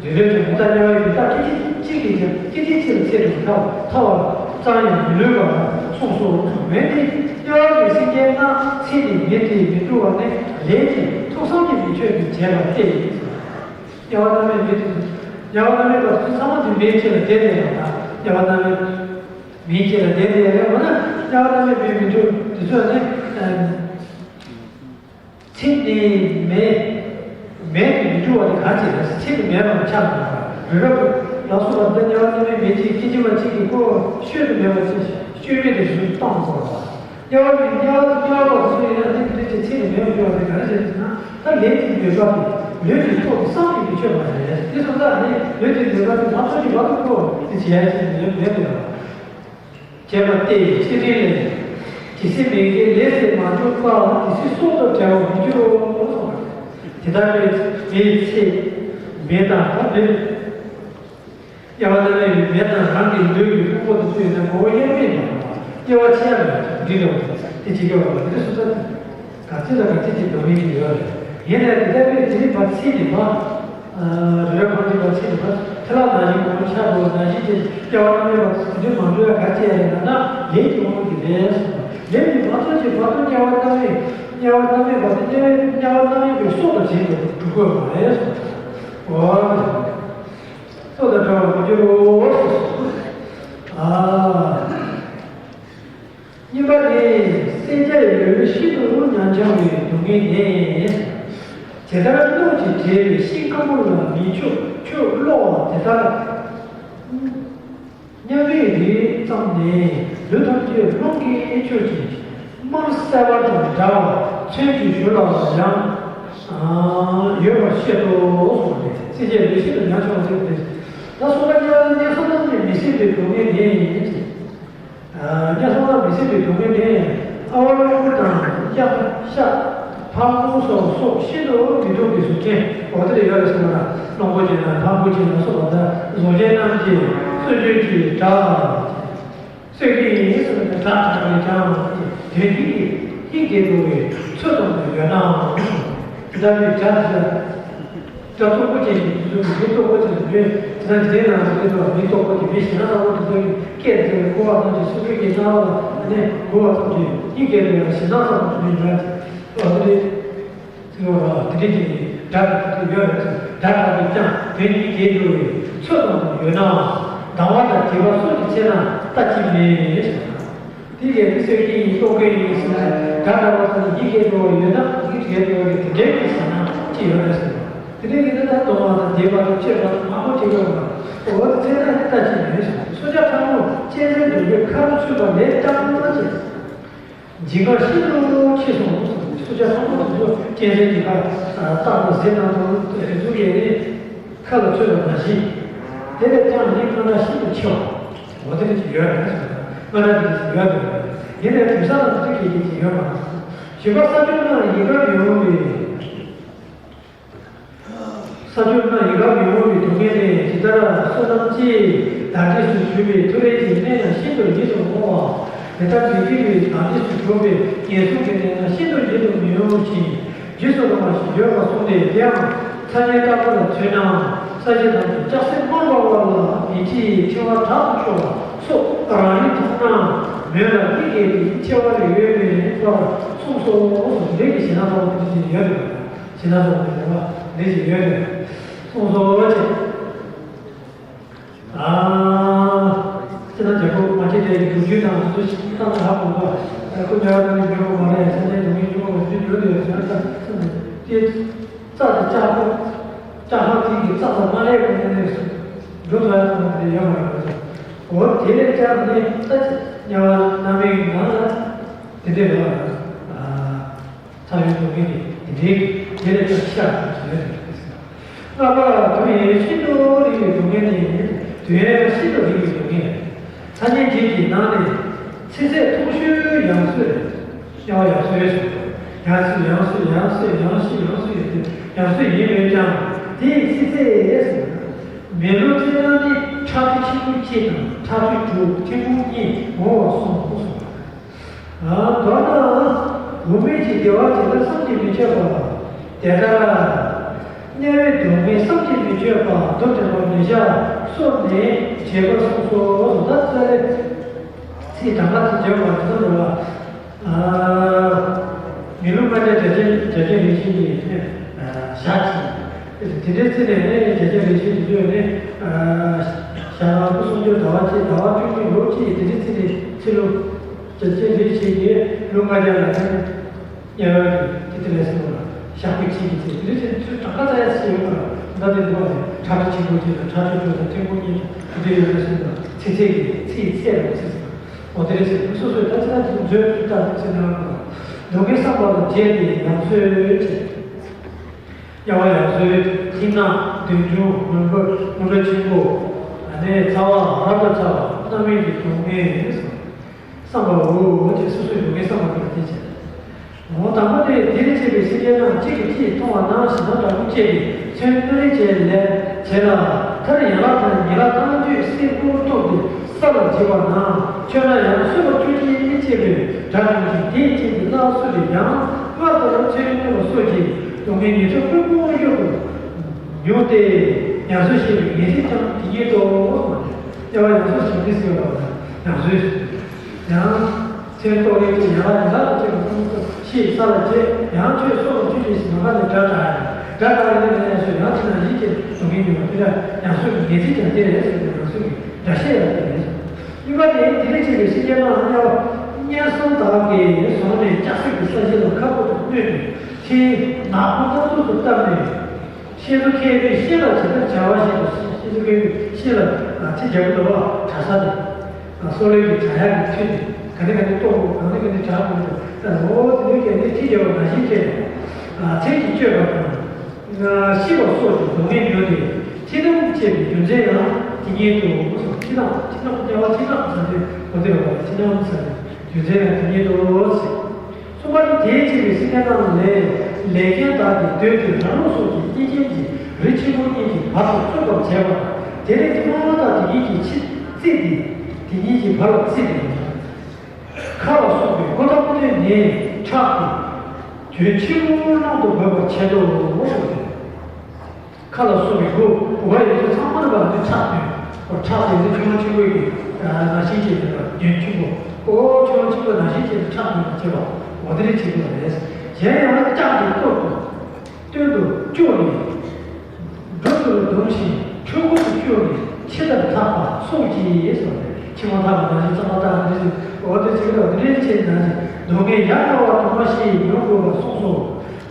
རི་རབ་ཀྱང་མེ་དང་དམྱལ་བའི་མེ་དང་སྐད་ཅིག་གཅིག་གིས་ཀྱང་སྐད་ཅིག་གཅིག་ལ་ཚིག་ནས་ཐལ་བ་ཐལ་བ་ཙམ་ཡང་མི་ལུས་པ་གསུངས་སོ། འོན་ཏེ་དམྱལ་བ་གི་སེམས་ཅན་རྣམས་ཚིག་ནས་མེ་དེས་མི་འགྲུབ་པ་ནི་ལས་ཀྱི་ཐུགས་བསམ་གྱིས་མི་ཆོད་པས་བྱས་པ་སྟེ། དམྱལ་བ་རྣམ་སྨིན་མེ་དེ། དམྱལ་བ་རྣམ་སྨིན་པ་ཚོ་ཚང་མ་དེ་མེ་ལྕེ་ལ་བསྡད་བསྡད་ཡོད་ད། དམྱལ་བ་རྣམ་སྨིན་མེ་ལྕེ་ལ་བསྡད་བསྡད་ཡོད་ན། དམྱལ་བ་རྣམ་སྨིན་མེ་མི་འགྲུབ་དེ་ཚོ་ནི། ཚིག་ནི་མེ། མེ་དེ་མི་འགྲུབ་པ་དེ་ག་ཅི་རེད། ཚིག་ནི་མེད་པ་ཆགས་འདུག་རི་རབ་ལ་སོགས་པ་འདི་དམྱལ་བ་རྣམ་སྨིན་མེ་ལྕེ་སྐད་ཅིག་མ་གཅིག་གིས་ཁོ་བཤོལ་དུ་མེད་པ་ཅིག་བཤོལ་མེད་དུ་བཟུང་བཏང་དགོས་པ། དམྱལ་བ་ནི་དམྱལ་བ་དམྱལ་བ་པ་སུ་ཡིན་ན་དེ་དེ་ཚེ་ཚེ་ནས་མེད་པར་འགྱུར་བ་དེ་ག་རེ་བྱས་ཟེར་ན། ད་ལས་ཀྱི་ནུས་པ་དེ་ལུས་ཀྱི་ཐོག་ཏུ་བསམ་གྱིས་མི་ཆོད་པ་རེད། དེ་སོང་ཙང་ནི་ལུས་ཀྱི་ནུས་པ་དེ་མ་ཐོག་གི་བར་དུ་ཁོ་དེ་བྱས་ཟེར་ནས་མེད་པ་རེད། བྱས་པ་སྟེ་ཚེ་རིང་ལས། ཇི་སྲིད་མི་དགེའི་ལས་ཟད་མ་གྱུར་པ། དེ་སྲིད་སྲོག་དང་བྲལ་བར་མི་འགྱུར་རོ། དེ་ལྟར་མེད་མེད་ཚེ་མེད་དང་ད་མེད། དམྱལ་བ་རྣམ་སྨིན་མེ་དང་རང་གི་ལུས་ཀྱི་ཕུང་པོ་དེ་ཚོ་ཡིན་ན་ངོ་བོ་དབྱེར་མེད་ཡིན་པ། དམྱལ་བ་ཆེ་ཡང་མེད་འདི་འདྲ་བ་དེ་ཇི་སྐད་བ་དེ་སུ་ཚ་ག་ཚོད་ལ་ག་ཚོད་ཅིག་འགྲོ་མིན་ཅིག་ཡོད་རེད། ཡིན་ནའི་དེ་ལྟ་བུའི་དེ་རིགས་པ་ཚིག་ནི་མ། རི་རབ་འཕང་ཐོས་པ་ཚིག་ནི་མ། ཐལ་བ་ནང་བཞིན་གོང་ཆགས་འགྲོ་བ་ནང་བཞིན་གྱི་དམྱལ་བ་རྣམ་སྨིན་པ་དེ་འདྲའི་མང་པོ་ཡང་ག་ཚོད་ཡང་ཡིན་ན་ན་ལས་ཀྱི་དབང་གིས་རེད་གསུངས་པ། ལས་ཀྱི་མ་ཐོག་ཅིག་མ་ཐོག་དམྱལ་བ་རྣམ་སྨིན་དམྱལ་བ་རྣམ་སྨིན་པ་དེ་དམྱལ་བ་རྣམ་སྨིན་པའི་སྲོག་དང་བྲལ་ཏེ་འགྲོ་དགོས་པ་རེད་གསུངས་པ། འོ། སྲོག་དང་བྲལ་བར་མི་འགྱུར་རོ། ཨ། གཉིས་པ་ནི། སེམས་ཅན་ཡོད་ལུས་ཤིན་ཏུ་ཉམས་ཆག་པའི་སྡུག་བསྔལ་ནི། ཇི་ལྟར་སྣུམ་གྱིས་བསྒྲིབས་པའི་ཤིང་ཁ་མོ་ལ་མེ་ཆུ་ཆུ་གློག་དེ་ལྟར། མཉམ་མེད་རིགས་ཙམ་ནི་ལུས་ཐམས་ཅད་རླུང་གིས་ཆུ་ཅིང་། དམར་སེར་བ་དང་འདྲ་བ་ཚོན་གྱི་གཞུ་ལ་ཡང་ཡོད་པར་བཤད་དོ་གསུངས་ཏེ། སེམས་ཅན་ལུས་ཤིན་ཏུ་ཉམས་ཆག་པ་ཟེར་ཏེ། ད་གསུམ་པ་དམྱལ་བ་དམྱལ་སོང་ན་མི་ཟད་པའི་སྡུག་བསྔལ་ནི། དམྱལ་སོང་ན་མི་ཟད་པའི་སྡུག་བསྔལ་ནི། ཨ་བ་ལོང་བུ་དང་གཡག་ཤ་ཕག་མོ་སོགས་སྲོག་ཤིན་ཏུ་མི་སྡུག་པའི་གཟུགས་ཅན་འོ་དེ་ལ་ཡོད་རེད་ཟེར་བ་ལ་གླང་པོ་ཆེ་དང་ལྷ་མོ་ཆེ་ལ་སོགས་པ་དང་གཟུགས་ཅན་རྣམས་ཀྱིས་སུན་འབྱིན་གྱི་སྒྲ། གསོད་ཀྱི་ཡིན་ཟེར་ནས་སྒྲ་གྲགས་པས་ཀྱང་དོན་གྱི་སྙིང་གས་འགྲོ་བའི་ཚོད་དང་ཡོད་ནའང་། དེ་ལྟ་བུའི་སྒྲ་དེ་སྒྲ་གཙོ་བོ་ཅན་གྱི་དུས་ཚོད་ཀྱི་མི་རྟོག་པོ་ཅན་གྱི་མི་དེ་དང་དེ་ནང་དུ་མི་རྟོག་པོ་གྱི་མི་ཞེ་སྡང་ལྟ་བུ་དེ་ཚོ་གི་སྐད་དེ་གོ་བ་ཙམ་གྱིས་སོ་སོ་གི་སྣང་བ་ལ་ནི་གོ་བ་ཙམ་གྱིས་སྙིང་གས་འགྲོ་བའི་ཞེ་སྡང་ཙམ་དུ་མི་འགྲོ་བ་དེ། དེ་འདྲའི་གི་སྒྲ་དེ་ཡོད་རེད། སྒྲ་དག་གིས་ཀྱང་དོན་གཉིས་འགལ་འགྲོ་བའི་ཚོད་དང་ཡོད་ནའང་། སྡང་བ་དང་དགྲ་བ་སོགས་ཀྱི་ཚེ་ན་ལྟ་ཅི་སྨོས། དེ་གས་དེ་སོས་ཀྱི་ཡིན་རྟོག་གི་ཡིན་ཟེར་ན་སྒྲ་འདྲ་བ་དང་ཡིད་འགལ་འགྲོ་བ་ཡོད་ན་ཡིད་འགལ་འགྲོ་བའི་དེ་འདྲའི་གི་ཟེར་ན་ཅི་ཡོད་རེད་ཟེར་ན། དེ་འདྲའི་གི་ནི་ད་སྡང་བ་དང་དགྲ་བ་དང་གཅོད་པ་དང་མང་པོ་བྱེད་དགོས་པ། འོ་ཚེ་ན་ལྟ་ཅི་སྨོས་ཟེར་ན། སྲོག་ཆགས་ཕྲ་མོ་གཅན་གཟན་དུད་འགྲོའི་ཁ་ལ་ཚུད་པ་ལས་ཀྱང་ཅི། འཇིགས་པ་ཤིན་ཏུ་ཆེ་སོང་། སྲོག་ཆགས་ཕྲ་མོ་དེ་ཚོ་གཅན་གཟན་གྱི་ཁ་སྟག་དང་གཟིག་དང་དེ་ཚོ་གི་ཁ་ལ་ཚུད་པ་ནང་བཞིན། དེ་ལས་ཀྱང་ནི་སྔ་ན་ཤིན་ཏུ་ཆེ་བ། འོ་དེ་འདྲ་ཅིག་ཡོད་རེད། སྔ་ན་དེ་འདྲ་ཅིག་ཡོད་འདུག་ཡིན་ནའི་དེང་སང་ལ་དེ་འདྲ་གི་ཅིག་ཡོད་མ་རེད། བཞི་པ་ས་ཕྱོགས་ན་ཡི་དམ་ཡོད་པའི། ས་ ས་ཆུ་ན་ཡི་དྭགས་མི་འོང་བའི་སྡུག་བསྔལ་ནི་ཇི་ལྟར་བསོད་ནམས་ཀྱིས་བདག་འདྲས་སུ་གྱུར་པའི་ཐུ་རེ་གྱི་གནས་ན་ཤིན་ཏུ་ཡིད་དུ་འོང་བ། དེ་ལྟར་མི་དགེ་བའི་བདག་འདྲས་སུ་གྱུར་པའི་ངན་སོང་གི་གནས་ན་ཤིན་ཏུ་ཡིད་དུ་མི་འོང་ཞིང་རྗེས་སུ་རུང་བ་ཞིག་ཡོད་པར་གསུངས་ཏེ། དེའང་ཚ་གྱང་ལྟ་བུ་ལ་མཚོན་ན། ས་གཞི་དང་ལྕགས་སྲེག་མར་འབར་བ་ལ་མེ་ལྕེ་ཡི་ཕྲེང་བ་དྲག་ཏུ་འཕྱོ་བ་སོགས་རང་རིག་མཐོང་ན་མོད་ལ་མི་དགེ་བའི་ཆེ་བ་ལས་འོས་མེད་པར་གསུངས་སོ། ལས་ཀྱི་ཞེ་སྡང་ལྟ་བུ་དེ་ཡོད་རེད། ཞེ་སྡང་ལྟ་བུ་དེ་ལས་ཀྱི་ཡོད་རེད། གསུངས་སོ་ཅེས། ཨ། ཅི་ན་རྒྱལ་པོ་མ་སྐྱེས་དགྲ་ཡི་སྡུག་རྒྱུ་དང་དུ་ཞིག་བཏང་ཧ་གོ་བ། ཁོ་ཉལ་བ་དང་ཉལ་བ་མ་རེད། ས་ཆ་དུ་མི་ཉོ་བ་ཞིག་ཉོ་དེ་ཡོད་ཟེར་ན་ད་ཅི་ན་དེ། རྩྭ་དེ་ལྕགས་ཕོ། ལྕགས་ཕོ་དེ་གི་རྩྭ་དང་མ་ལས་གོ་ནས་ནས་སུ་འགྲོ་ཐུབ་ཡ་ཐོག་དེ་ཡོད་མ་རེད་པ། འོ་དེ་ལས་ཀྱང་ནི་ད་ཅི་ཉལ་བ་རྣམ་སྨིན་གྱི་ནང་ལ་དེ་འདྲས་རེད་པ། ཚ་བའི་སྡུག་བསྔལ་དེ་དེ་འདྲས་དེ་ལས་ཀྱང་ཤ་ཞེས་རེད། ལྔ་པ་དུ་ཡི་ཤིན་ཏུ་རིང་བའི་སྡུག་བསྔལ་ནི། དུ་ཡི་ཤིན་ཏུ་རིང་བའི་སྡུག་བསྔལ། ཐ་སྙད་བརྒྱད་ཀྱི་ནང་ནས་ཚིག་ཚད་མཐོ་ཤོས་ཡང་སོས་རེད། དམྱལ་བ་ཡང་སོས་སོ། ཡང་སོས་ཡང་སོས་ཡང་སོས་ཡང་སོས་ཡང་སོས་ཡང་སོས་ཡང་སོས་ཡིན་མོད་ཀྱང་དེའི་ཚིག་ཚད་ཟེར་ན། མེ་ལོང་ཚེ་རིང་ནི་ཁྲག་ཁྲིག་ཆེན་པོ་གཅིག་དང་ཁྲག་ཁྲིག་དྲུག་ཐེངས་མ་གཉིས་འོང་བར་གསུངས་གསུངས། མདོར་ན། འོག་མིན་གྱི་བདེ་བ་ཇི་ལྟར་བསམ་གྱིས་མི་ཁྱབ་པ། དེ་ལྟར། དམྱལ་བའི་སྡུག་བསྔལ་བསམ་གྱིས་མི་ཁྱབ་པ་མདོར་བསྟན་པ་ཉེར་བཞག་སོགས་ནས་འགྲེལ་པར་གསུངས་སོ། ད་ཚ་ལེ། ཚིག་གྲངས་ཀ་ཚིག་བརྗོད་པ་ཇི་ལྟར་འགྲོ་བ། མི་ལུས་ལྔ་བརྒྱ་བརྒྱ་བརྒྱ་བརྒྱ་བརྒྱ་རེ་བཞིན་གྱི་ཞག་གཅིག་དེ་འདྲའི་ཚེ་ནས་ནི་བརྒྱ་བརྒྱ་རེ་བཞིན་དུ་བརྗོད་ནས། ཞག་རང་དུ་སུམ་ཅུ་ཟླ་བ་གཅིག་ཟླ་བ་བཅུ་གཉིས་ལོ་གཅིག་དེ་འདྲའི་ཚེ་ནས་ཚེ་ལོ། བརྒྱ་བརྒྱ་རེ་བཞིན་གྱི་ལུས་ལྔ་བརྒྱ་ལ་ནི། དམྱལ་བའི་དེ་དེ་ལས་སོང་ལ་ཞག་པོ་གཅིག་གི་ཚེ་དེ་འདྲའི་ཚེ་ཚུར་གྲངས་ཀ་ཙམ་ཡ་ཞིག་ཡོད་པ་ལ་ད་དེ་འདུག་པ་ལས་ཁྲག་ཁྲིག་ཆེན་པོ་གཅིག་དང་ཁྲག་ཁྲིག་དྲུག་དང་ཐེངས་པོ་གཉིས་དང་དེ་འདྲའི་ཡོད་པ་སོང་ལ་ཚེ་ཚད་ཀྱི་ཚེ་ཡི་ཚད་ལ་ཚེ་ཟེར། འོ་དེ་རེད་ཟེར། སོ་སོས་ད་ཅི་ན་ཅི་མཛོད་ཅིག་ལྟ་ཟེར་ན་རང་དང་། སྡུག་བསྔལ་བསམ་པ་ལ་བརྗེད་དེ་ཡང་སོས་ཅེས། དམྱལ་བ་ཡང་སོས། མཐིང་ནག་བདུད་འཇོམས་མུན་པ་མུན་པ་ཆེན་པོ། ཨ་ནི་ཚ་བ་རབ་ཏུ་ཚ་བ་རྣམ་སྨིན་གྱི་སྡུག་བསྔལ་ཟེར། བསམ་པའོ་ཅེས་སོ་སོའི་སྡུག་བསྔལ་བསམ་པ་དེ་ལ་བརྟེན་བྱས། འོ་དང་པོ་དེ་དེ་ལས་སྐྱེས་པའི་སེམས་ཅན་རྣམས་གཅིག་གིས་གཅིག་མཐོང་བ་ན་ཞེ་སྡང་དྲག་པོ་སྐྱེས་ཏེ་མཚོན་རྣོན་རེ་བྱས་ལས་བྱས་ལ། མཐར་ཡན་ལག་དང་ཡན་ལག་ཐམས་ཅད་སེར་པོར་གཏུབས་ཏེ་ས་ལ་འགྱེལ་བ་ན། མཆོད་ན་ཡང་གསོད་པར་བཅོས་ཀྱི་མི་བྱེད་པའི་དགྲ་བྱུང་ཞིང་། དེའི་རྐྱེན་གྱིས་སླར་གསོས་ཏེ་ཡང་སྔར་ལྟར་མཚོན་རྣོན་པ་སོགས་ཀྱི་སྡུག་བསྔལ་ཉེར་འཚོ་ཀུན་སྤོང་གཡུལ་དུ་ཉུག་སྟེ། ཡང་སོས་ཞེས་པའི་ངེས་ཚིག་ཀྱང་དེ་ཉིད་དོ། དམྱལ་བ་ཡང་སོས་ཞེས་མི་ཟེར་བ་ལ་ཡང་སོས་ཡང་། ཚེ་རྟོག་ལས་ཀྱི་ཡང་ལ་ཡང་ལ་ཅེས་པ་ཀུན་ཏུ་ཤེས་ས་ལ་བྱེད། ཡང་ཆོས་སོགས་ལ་ཆོས་ཅན་ཞིག་ནམ་མཁའ་ལས་དགྲ་དྲག་ཡང་དགྲ་དྲག་ཡང་ལས་ཡང་སོས་ཡང་ཅི་ན་ཡིད་ཀྱི་སྡུག་བསྔལ་མྱོང་བ་དེ་ལ་ཡང་སོས་ཀྱི་ངེས་ཚིག་ཀྱང་དེ་རེད་ཟེར་ཏེ་ཡང་སོས་ཀྱི་དགྲ་བཤད་ཡང་དེ་རེད། གཉིས་པ་དེ་དེ་ལས་བྱེད་པའི་སེམས་ཅན་རྣམས་དམྱལ་བ་དམྱལ་སྲུང་དག་གིས་བཟུང་ནས་ལྕགས་སྲེག་གི་ས་གཞི་ལ་ཁ་སྦུབ་ཏུ་བསྣུན་ནས་ཁྱིའི་ནག་པོ་སྣ་ཚོགས་སུ་བཏབ་ནས། ཤིང་བཟོ་མཁས་པས་ཤིང་ལ་ཇི་ལྟར་བྱ་བ་བཞིན་དུ་ཤིང་བཟོ་མཁས་པས་ཤིང་ལ་ཚིག་རྒྱག་གི་འདུག་བ། གྲྭ་ས་དེ། སོ་ལོའི་གི་གྲྭ་ཡག་གི་ཚུལ་དེ་ག་ནས་ག་ནས་གཏོང་དགོས། ག་ནས་ག་ནས་གྲྭ་དགོས་འདུག་ཨོ་དེ་ནས་ཀྱང་ནི་ཚིག་རྒྱག་པ་ནང་བཞིན་བྱས་ནས། ཚིག་གིས་བཅོས་པ་དང་། ཤི་བ་སོགས་ཀྱི་སྡུག་བསྔལ་མྱོང་སྟེ། ཕྱི་ནང་བཅས་པའི་རྒྱུ་མཚན་ཡང་དེ་ཉིད་དུ་གསུངས། ཕྱི་ནང་ཕྱི་ནང་དམྱལ་བ་ཕྱི་ནང་ཟེར་ཏེ་གོ་དེ་རེད་བ། ཕྱི་ནང་ཟེར་ཏེ་རྒྱུ་མཚན་ཡང་དེ་ཉིད་དུ་ཟེར། གསུམ་པ་ནི་དེའི་ཕྱིར་བའི་སེམས་ཅན་རྣམས་ལས་ལས་ངན་དག་གིས་འདོད་དེ་རང་རང་སོ་སོའི་གཉེན་ཉེ་གི་རི་ཆེན་པོ་གཉིས་ཀྱི་བར་དུ་རྩོད་པར་བྱེད་པ། དེ་ནས་དེ་མ་དག་དེ་གཉིས་ཀྱི་ཕྱི་རྩིག་དེ་དེ་གཉིས་ཀྱི་བར་ལ་རྩིག་དེ་ཁ་ལ་སོགས་པའི་ཀུན་རྟོག་ནི་ཁྲག་གི་དོན་ཆེན་པོ་རྣམ་དུ་འབབ་པར་བྱེད་དོ། ཁ་ལ་སོགས་པའི་སྒོ་སྒོ་ཡོད་ཚད་ཚང་མ་ལ་བ་འདི་ཁྲག་དོན། ཁྲག་དོན་ཚེ་ཆུང་ཆུང་པོ་གི་ནང་བཞིན་བྱས་ཏེ་དོན་ཆེན་པོ། ཨོ་ཆུང་ཆུང་པོ་ནང་བཞིན་བྱས་ཏེ་ཁྲག་དོན་པ་བྱེད་པ་འོ་དེ་རེད་བྱེད་དགོས་པ་རེད། གཞན་ཡང་ལྕགས་ཀྱི་སྟོད་དུ་སྟོད་དུ་བཅུག་ནས་འབྲུ་དུ་བརྡུངས་ཤིང་ཁྲོད་ཁུག་ཏུ་བཅུག་ནས་ཕྱི་ལྟར་འཐག་པ་སོགས་ཀྱིས་སོ། ཕྱི་མ་འཐག་པ་ནང་བཞིན་རྩ་མ་འཐག་པ་འདི་འོ་དེ་བྱེད་པ་འདི་འདྲའི་ཆེད་ནང་བཞིན་སྡུག་བསྔལ་ཡང་དག་པ་དུ་མ་ཞིག་མྱོང་དགོས་པར་གསུངས་སོ།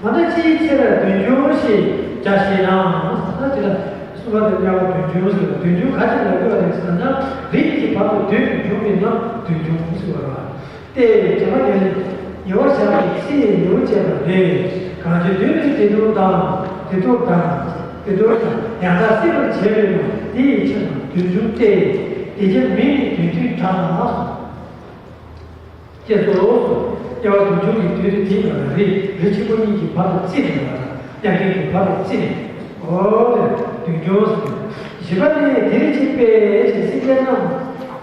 མ་ད་ཅིའི་ཕྱིར་དུས་འགྱུར་ཞེས་བྱ་ཞེ་ན། ད་དེ་ལ་གསུམ་པ་དེ་དམྱལ་བ་དུས་འགྱུར་ཟེར་བ། དུས་འགྱུར་ག་ཅི་ལ་དགོས་པ་རེད་ཟེར་ན། རིགས་གཉིས་ཀྱི་བར་དུ་དུས་ཀྱི་འགྱུར་བའི་ནང་དུས་འགྱུར་ཟེར་བ་རེད། ཏེ་དྲི་མ་ཉེར་ཉེ་བར་བཞག་པའི་ཚེ་ཡི་ལེའུ་བཅད་པ་ལས། གང་ཕྱིར་དུས་ནི་དེ་དུས་དང་དེ་དུས་དང་དེ་དུས་དང་ཡང་དག་སྲིད་པར་བྱེད་པས་ན་དེ་ཡི་ཕྱིར་ན་དུས་འགྱུར་ཏེ། དེ་ཕྱིར་མིང་ནི་དུས་མཐུན་གྲགས་ལ། ཅེས་སོ། དམྱལ་བ་དུས་འགྱུར་གྱི་དུས་དེ་དེའི་ནང་ལ་རི་རི་ཆེན་པོ་གཉིས་ཀྱི་བར་དུ་རྩིག་ནས་ཡོད་པ་དང་། དམྱལ་ཁམས་ཀྱི་བར་དུ་རྩིག་ནས། འོ་དེ་སྡུག་གྱོང་ཟེར། བཞི་པ་ནི་དེར་ཕྱིན་པས་ཞེས་སེང་གེ་རྣམས་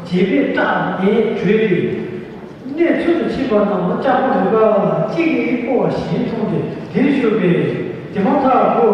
བྱིས་པའི་སྐྲ་ནས་བྲོས་ཏེ། གནས་ཚུལ་དུ་ཕྱིན་པ་རྣམས་ལྕགས་པོ་རི་པ་གཅིག་གིས་སྤོ་བ་བཞིན་མཐོང་སྟེ་དེར་ཞུགས་པས་དེ་མ་ཐག་ཁོ།